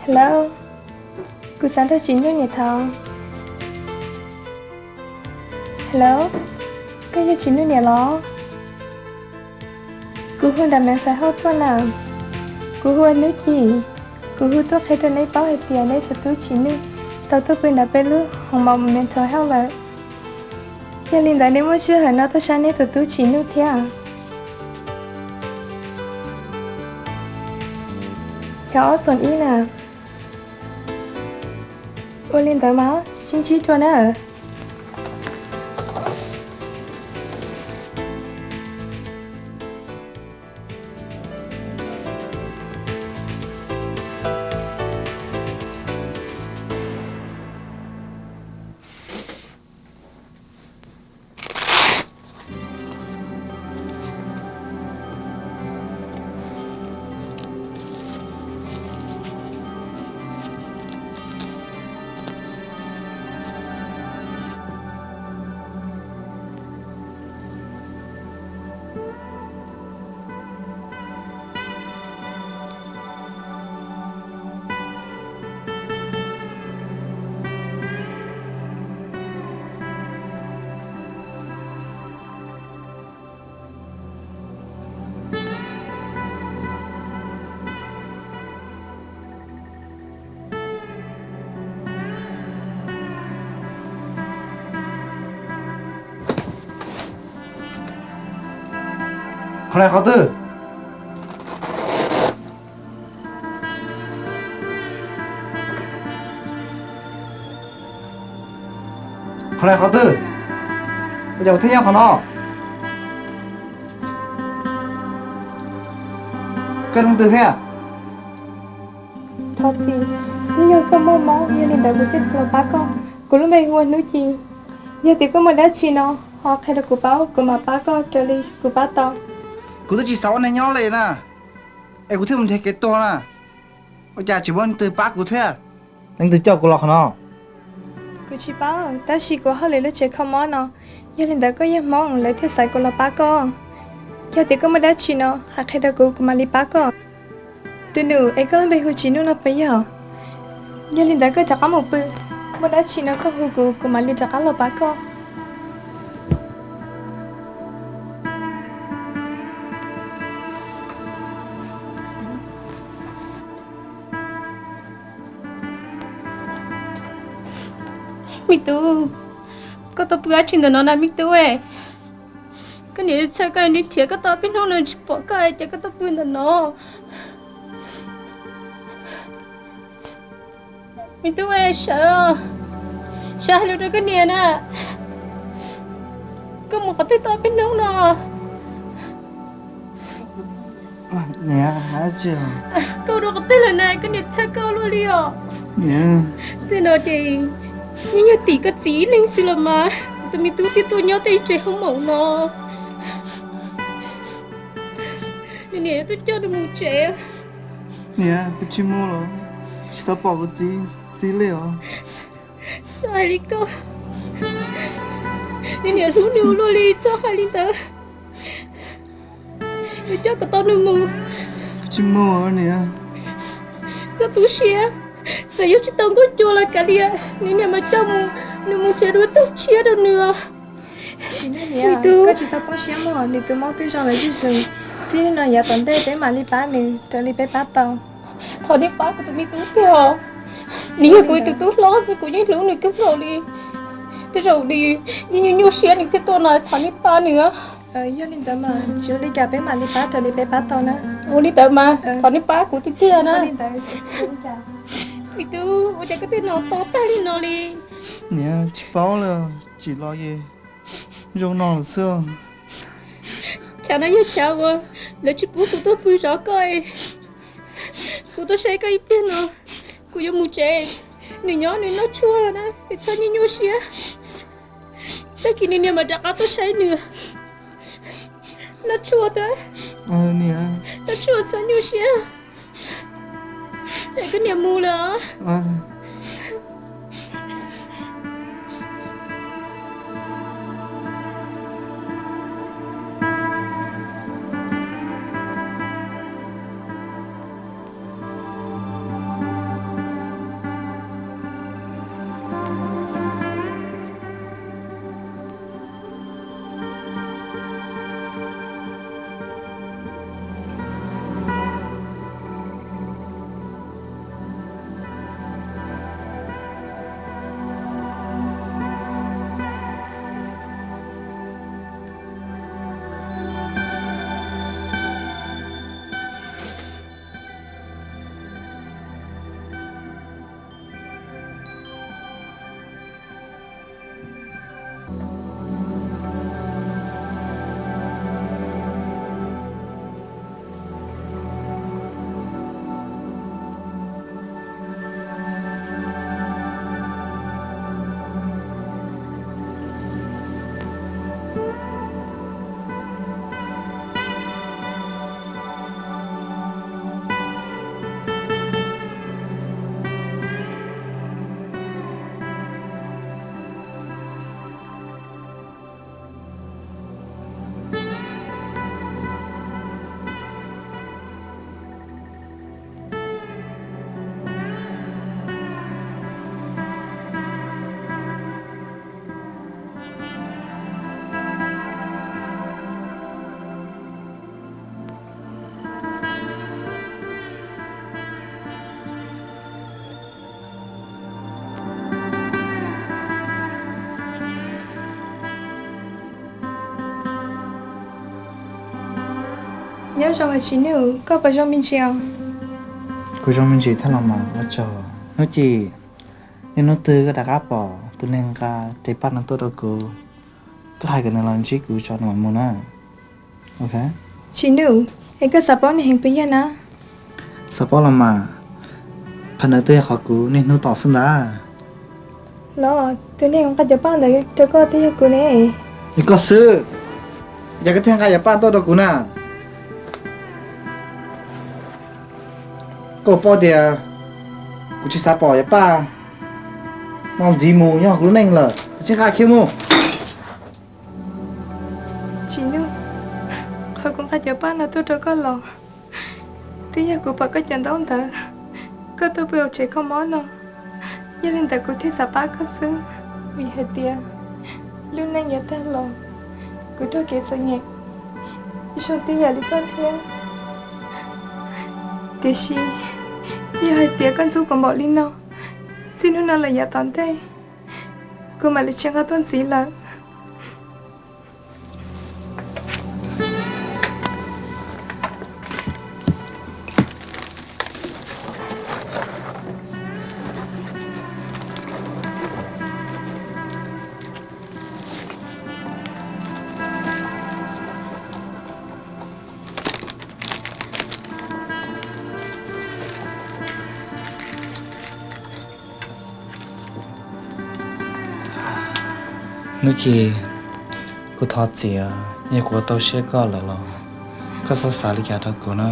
Hello, kuv xav nrog Tsim Nuj niam thov. Hello, koj yog Tsim Nuj niam los? Kuv hu nram Mem Fais Hauj tuaj na. Kuv hu ua Hnub Ci. Kuv hu tuaj qhia rau neb paub hais tias neb tus tub Tsim Nuj tau tuaj pw nram peb lub hoo mom Mem Fais Hauj lawm. Yog li ntawd nej muaj sij hawm no tuaj saib neb tus tub Tsim Nuj thiab. Cov ob xoom ib na. Ua li ntawd mas sib ntsib dua na. Qhov no qhov twg? Qhov no qhov twg? Ua cas kuv thiaj nyob qhov no? Koj leej twg thiab? Thov txim, twb yog koj muaj mob, yog li ntawd kuv thiaj los pab koj. Kuv lub npe hu ua Hnub Ci. Yog tias koj muaj dab tsi no, ho qhia rau kuv paub, kuv mam pab koj raws li kuv pab tau. Kuv twb tsis xav ua neeg nyob li na, es kuv thiaj mus nrhiav kev tuag na. Ua cas tsis muaj leej twg pab kuv thiab? Leej twg coj kuv los qhov no? Kuv tsis paub, tab sis kuv hauj lwm lub tsev kho mob no, yog li ntawd koj yog Hmoob lawv thiaj xaiv kuv los pab koj. Yog tias koj muaj dab tsi no, hais qhia rau kuv, kuv mam li pab koj. Tus nus, es koj lub npe hu Tsim Nuj no puas yog? Yog li ntawd koj rov qab mus pw, muaj dab tsi no koj hu kuv, kuv mam li rov qab los pab koj. Me tub, koj tau pw dab tsi ntawm no na me tub? Koj niam txhawj koj, neb nrhiav koj tau peb hnub no tsis pom koj, ces koj tau pw ntawm no. Me tub, sawv, sawv hais lus rau koj niam na. Koj mus qhov twg tau peb hnub no? Koj ua rau qhov twg lawm na, koj niam txhawj koj luaj li os. Tej no ces yeej yog tim koj txiv ib leeg xwb los mas, tus me tub thiaj tuaj nyob tej tsev hoob maum no. Nws niam yuav tuaj coj nws mus tsev. Niam, kuv tsis mus los, tsis xav pom kuv txiv, txiv li os. Txhob hais li koj, nws niam hlub nws luaj li, txhob hais li ntawd. Yuav coj kom tau nws mus. Kuv tsis mus niam. Txhob tu siab, txawm yuav tsis tau nkauj cua los kav liam, nws niam mas coj mus, nws mus nrhiav dua ib tug tshiab rau nws os. Tsis, koj tsis txhob poob siab mog, nws tus mob twb zoo lawm zuj zus. Txij no yav tom ntej peb mam li pab nws raws li peb pab tau. Thov nej pab kuv tus me tub tiag os. Nws yog kuv tus tub hlob xwb, kuv yeej hlub nws kawg nkaus li. Tej zaum nws yeej nyuaj nyuaj siab nws thiaj tuaj no, thov nej pab nws. Yog li ntawd mas tsis ua li cas, peb mam li pab raws li peb pab tau na. Ua li ntawd mas thov nej pab kuv tiag tiag na. Me tub, ua cas koj tej no to tag li no li? Niam, tsis paub li, tsim los es zoo no lawm xwb. Chav no yog chav uas lawv tsis pub kuv tuaj pw zov koj. Kuv tuaj saib koj ib pliag no, kuv yuav mus tsev. Nws nyob nws noj tshuaj na, nws txhob nyuaj nyuaj siab. Tag kis nws niam mam rov qab tuaj saib nws. Noj tshuaj tag, noj tshuaj txhob nyuaj siab. Es koj niam mus lawm os. Nyob zoo os Tsis Nuj, koj puas zoo me ntsis os? Kuv zoo me ntsis thiab los mas, ua tsaug. Hnub Ci, niaj hnub twg koj rov qab pom tus neeg nqa cev paj no tuaj rau kuv, koj hais kom nws los ntsib kuv tso nws mam mus na. Tsis Nuj, es koj xav paub nws heev puas yog na? Xav paub los mas, qhov ntawd twb yog qhov kuv niaj hnub tos xwb ntag. Los tus neeg nqa cov paj ntawd rau koj twb yog kuv ne. Yog koj xwb, cas koj thiaj nqa cov paj tuaj rau kuv na? Koj paub tias kuv tsis xav pom cov paj no ntxiv mus nyob hauv kuv lub neej lawm, kuv tsis nqa kiag mus. Tsis Nuj, qhov kuv nqa cov paj no tuaj rau koj los twb yog kuv pom koj cov ntaub ntawv, koj tuaj pw hauv tsev kho mob no, yog li ntawd kuv thiaj xav pab koj xwb. Vim hais tias lub neej yav tag los kuv raug kev txom nyem zoo tib yam li koj thiab. Tiam sis yog hais tias koj ntxub kuv npaum li no, txij hnub no lawm yav tom ntej kuv mam li tsis nqa tuaj ntxiv lawm. Hnub Ci, kuv thov txim, yog kuv ua tau siab koj lawm los koj txhob xav li cas rau kuv na.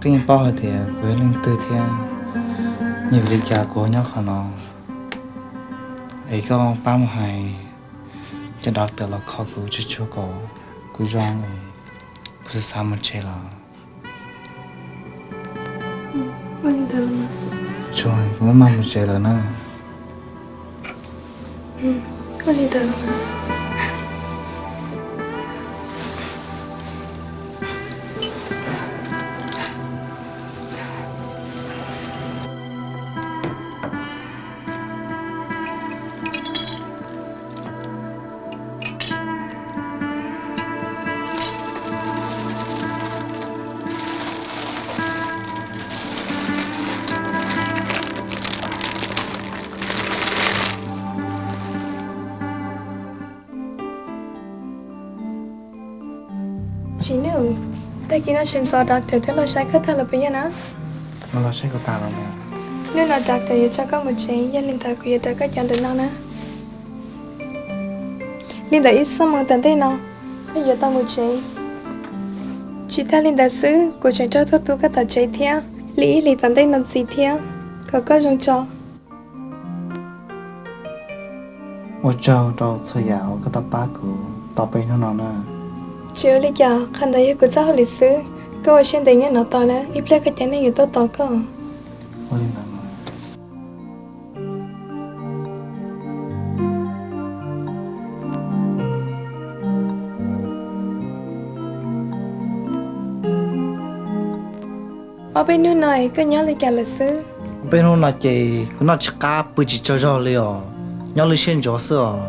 Koj yeej paub hais tias kuv yog leej twg thiab, yog vim li cas kuv nyob qhov no. Es koj pab mus hais cov doctor los kho kuv tsuag tsuag kom kuv zoo, kuv xav mus tsev lawm. Tsuag, kuv maj mam mus tsev lawm na. Tsis Nuj, tag kis no sawv ntxov doctor twb los saib koj tag lawm puas yog na? Los saib kuv tag lawm. Hnub no doctor yuav tso koj mus tsev, yog li ntawd kuv yuav raws koj cov ntawm no na. Li ntawm ib xuab moos tom ntej no, koj yuav tau mus tsev. Tsis tag li ntawd xwb, kuv tseem raug tuaj tu koj tom tsev thiab li ib hlis tom ntej no ntxiv thiab, kom koj zoo tso. Ua tsaug rau txhua yam uas koj tau pab kuv tau peb hnub no na. Tsis ua li cas, qhov ntawd yog kuv txoj hauj lwm xwb. Koj ua siab ntev nyob no tos na, ib pliag koj cov neeg yuav tuaj tos koj. Ua li ntawd. Ob peb hnub no koj nyob li cas lawm xwb? Ob peb hnub no ces kuv noj tsis qab pw tsis tsaug zog li os, nyob lub siab ntsuav xwb os.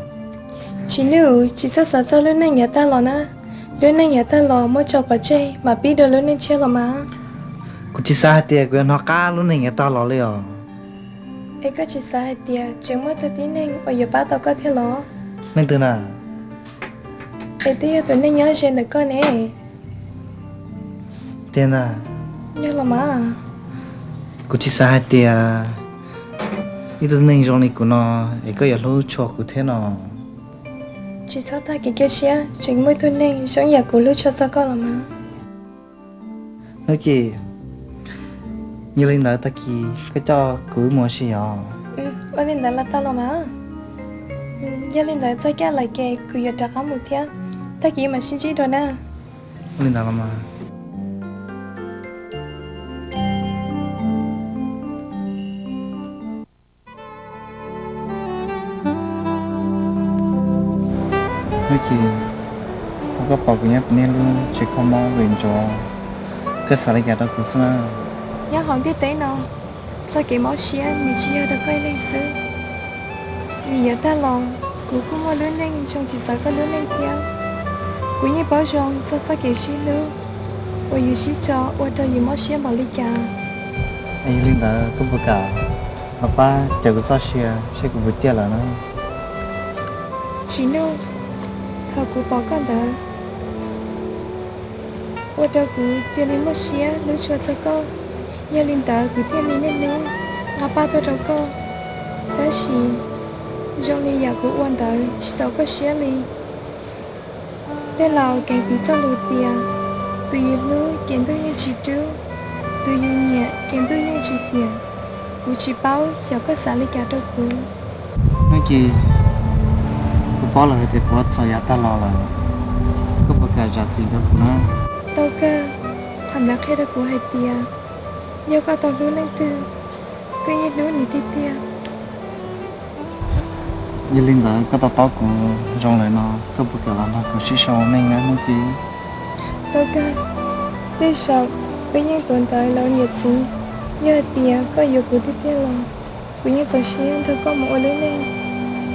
Tsis Nuj, tsis txhob xav txog lub neej yav tag los na. Lub neej yav tag los muab tso pov tseg mam pib dua lub neej tshiab los mas. Kuv tsis xav hais tias kuv yuav hnov qab lub neej yav tag los li os. Es koj tsis xav hais tias tseem muaj tug tib neeg uas yuav pab tau koj thiab los? Leej twg na? Es twb yog tus neeg nyob ze ntawm koj ne. Tiag ntag. Yog los mas. Kuv tsis xav hais tias ib tug neeg zoo li kuv no es koj yuav hlub tshua kuv thiab no. Tsis txhob tag kev cia siab, tseem muaj ib tug neeg zoo yam kuv hlub tshua txog koj los mas. Hnub Ci, yog li ntawd tag kis koj coj kuv mus ua si yom? Ua li ntawd los tau los mas. Yog li ntawd txog caij lawm ces kuv yuav rov qab mus thiab, tag kis mam sib ntsib dua na. Ua li ntawd los mas. Hnub Ci, thaum koj pom kuv nyob kuv niag lub tsev kho mob vim ntsuav, koj xav li cas rau kuv xwb na? Nyob hauv ntiaj teb no, txoj kev mob siab nws tsis yog rau koj ib leeg xwb. Vim yav tag los kuv kuj muaj lub neej zoo tsis txawv koj lub neej thiab. Kuv yeej paub zoo txog txoj kev sib hlub, uas yus sib tso ua rau yus mob siab npaum li cas. Yog li ntawd koj puas kam los pab cawm kuv txoj sia seb kuv puas ciaj lawm na? Tsis Nuj, thaum kuv pom koj ntawd ua rau kuv cia li muaj siab hlub tshua txog koj. Yog li ntawd kuv thiaj li niaj hnub nqa paj tuaj rau koj. Tab sis zoo li yam kuv ua ntawd tsis txaus koj siab li. Tej laus keev piv txoj lus tias tus yus hlub ces ntuj yeej tsis rub, tus yus nyiam ces ntuj yeej tsis tiam. Kuv tsis paub xyov koj xav li cas rau kuv. Nuj Ci, kuv paub lawm hais tias kuv ua txhaum yav tag los lawm, koj puas kam zam txim rau kuv na? Tau kawg, qhov ntawd qhia rau kuv hais tias yog koj tau hlub leej twg, koj yeej hlub nws tiag tiag. Yog li ntawd koj to taub kuv zoo lawm no, koj puas kam los nrog kuv sib sau ua neej na Nuj Ci? Tau kawg, tej zaum peb yeej tuav ntawv los niam txiv. Yog hais tias koj yuav kuv tiag tiag los kuv yeej txaus siab nrog koj mus ua lub neej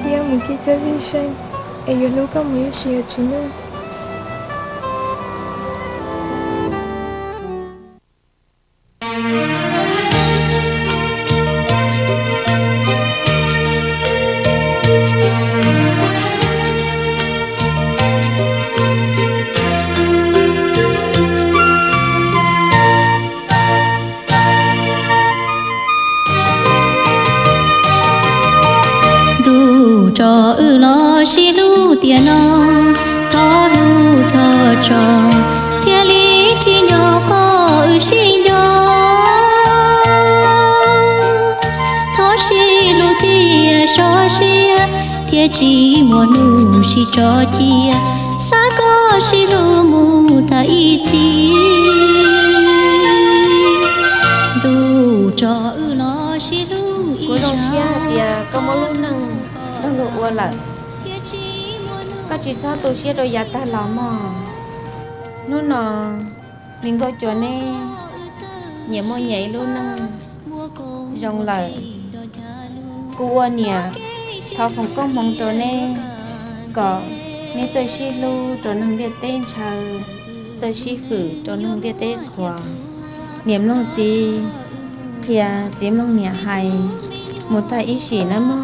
thiab mus kev coj vij zeej, es yuav hlub koj mus ib sim Tsis Nuj. Ntuj tso wb los sib hlub tiam no, thov hlub txhob tso, thiaj li tsim nyog qhov wb sib nco. Thov sib hlub tiag sov siab, thiaj tsis muaj hnub sib tso cia, xav kom sib hlub mus tag ib txhis. Ntuj tso wb los sib hlub ib zag, koj muab lub neej nrog luag ua lawm, koj tsis txhob tu siab rau yav tag los mog. Hnub no me nkauj cuas neb nyias muaj nyias ib lub neej zoo lawm. Kuv ua niam thov foom koob hmoov rau neb, kom neb txawj sib hlub rau neeg ntiaj teb ntshaw, txawj sib fwm rau neeg ntiaj teb qhuas. Niam mloog txiv qhia, txiv mloog niam hais, mus tag ib sim nawb mog.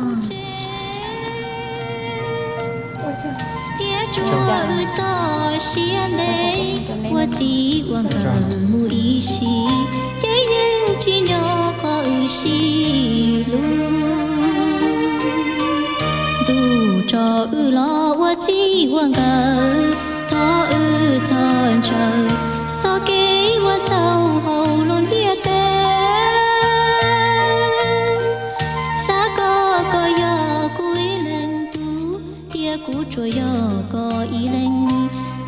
Thiab tsuav wb txoj sia ntev, ua txij ua nkawm mus ib sim, ces yeej tsim nyog qhov wb sib hlub. Ntuj tso wb los ua txij ua nkawm, thov wb txhob ntshaw txoj kev ua txhaum hauv lub ntiaj teb. Xav kom koj yog kuv ib leeg tub, thiab kuv tsuas yog koj ib leeg,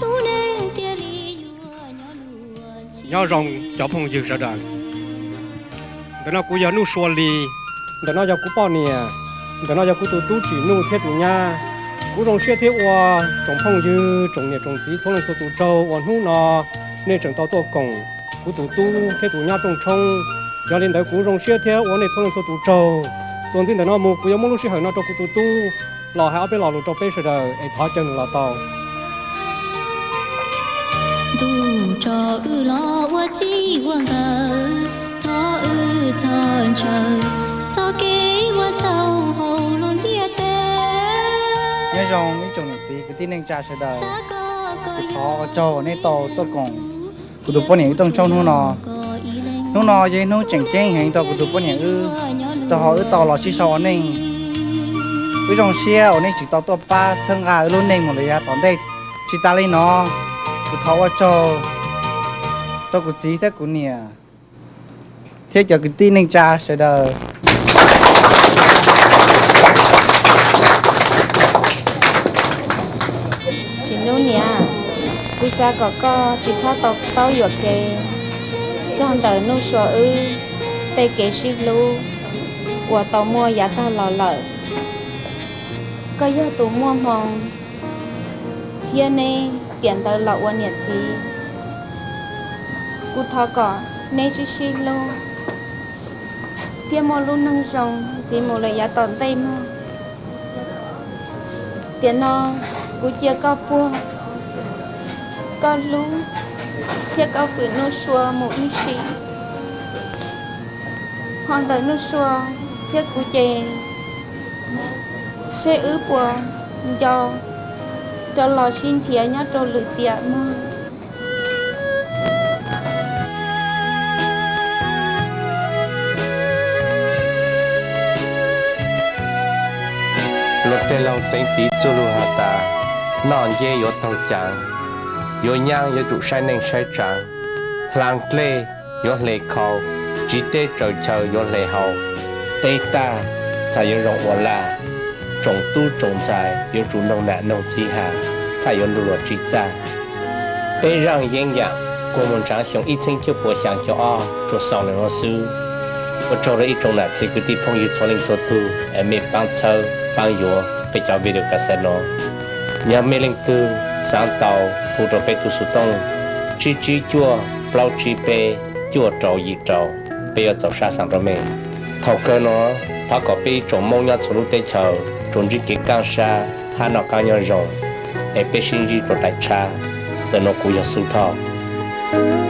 lub neej thiaj li yuav nyob luag txhij. Nyob zoo cov phooj ywg sawv daws. Ntawm no kuv yog Nuj Sua Lis, ntawm no yog kuv poj niam, ntawm no yog kuv tus tub Tsim Nuj thiab tus nyab. Kuv zoo siab thiab ua tsoom phooj ywg, tsoom niam tsoom txiv txhua leej txhua tus tsaug uas hnub no nej tseem tau tuaj koom kuv tus tub thiab tus nyab rooj tshoob. Yog li ntawd kuv zoo siab thiab ua nej txhua leej txhua tus tsaug. Txuas ntxiv ntawm no mus kuv yuav muab lub sij hawm no rau kuv tus tub los hais ob peb lo lus rau peb sawv daws es thov caw nws los tau. Ntuj tso wb los ua txij ua nkawm, thov wb txhob ntshaw txoj kev ua txhaum hauv lub ntiaj teb. Nyob zoo ib tsoom niam txiv kwv tij neej tsa sawv daws, kuv thov ua tsaug nej tau tuaj koom kuv tus poj niam wb rooj tshoob hnub no. Hnub no yog ib hnub tseem ceeb heev rau kuv tus poj niam wb, rau qhov wb tau los sib sau ua neej. Wb zoo siab uas nej tseem tau tuaj pab txhawb nqa wb lub neej mus lawm yav tom ntej. Tsis tas li no, kuv thov ua tsaug rau kuv txiv thiab kuv niam thiab cov kwv tij neej tsa sawv daws. Tsim Nuj niam, kuv xav kom koj tsis txhob tau taub yuam kev txog ntawm Nuj Sua wb tej kev sib hlub uas tau muaj yav tag los lawm. Koj yog tus muaj hmoo thiab neb tiam ntawd los ua niam txiv. Kuv thov kom neb sib sib hlub thiab muaj lub neej zoo ntxiv mus lawm yav tom ntej mog. Tiam no kuv cia koj puag, koj hlub thiab koj fwm Nuj Sua mus ib sim. Ho ntawm Nuj Sua thiab kuv ces seb wb puas nco rov los sib nrhiav nyob rau lwm tiam mog. Luag tej laug txeev tiv txuj lug has tas, noj nceb yuav taug caav, yuav nyaab yuav tsum saib neej saib tsaav, hlaa dlej yuav hle khau, tsiv teb tsaws chaw yuav hle hau, teb tag txhaj yuav zoo ua laj, tsoom tub tsoom ntxhais yuav tsum noog nam noog txiv has, txhaj yuav nrug luag tsim txaj. Peb zaaj yeeb yam kuas moog ntshaav xyoo ib txheeb cuaj puas xyaa caum ob tsuas xaus le nuav xwb. Ua tsaug rau ib tsoom nam txiv kwv tij phooj ywg txhua leej txhua tug es mej paab txhawb paab yuav peb cov video cassette no. Yog mej leej twg xaav tau, hu rau peb tug xuv tooj tsib tsib cuaj plaub tsib peb cuaj rau yim rau, peb yuav txaus sab xaav rau mej. Thaum kawg no, thov kom peb ib tsoom Moob nyob txhua lub teb chaws tsuas ntsib kev kaaj sab hab noj qaab nyob zoo, es peb sib ntsib rua daim tshab. Ntawm nuav kuv yog Xub Thoj.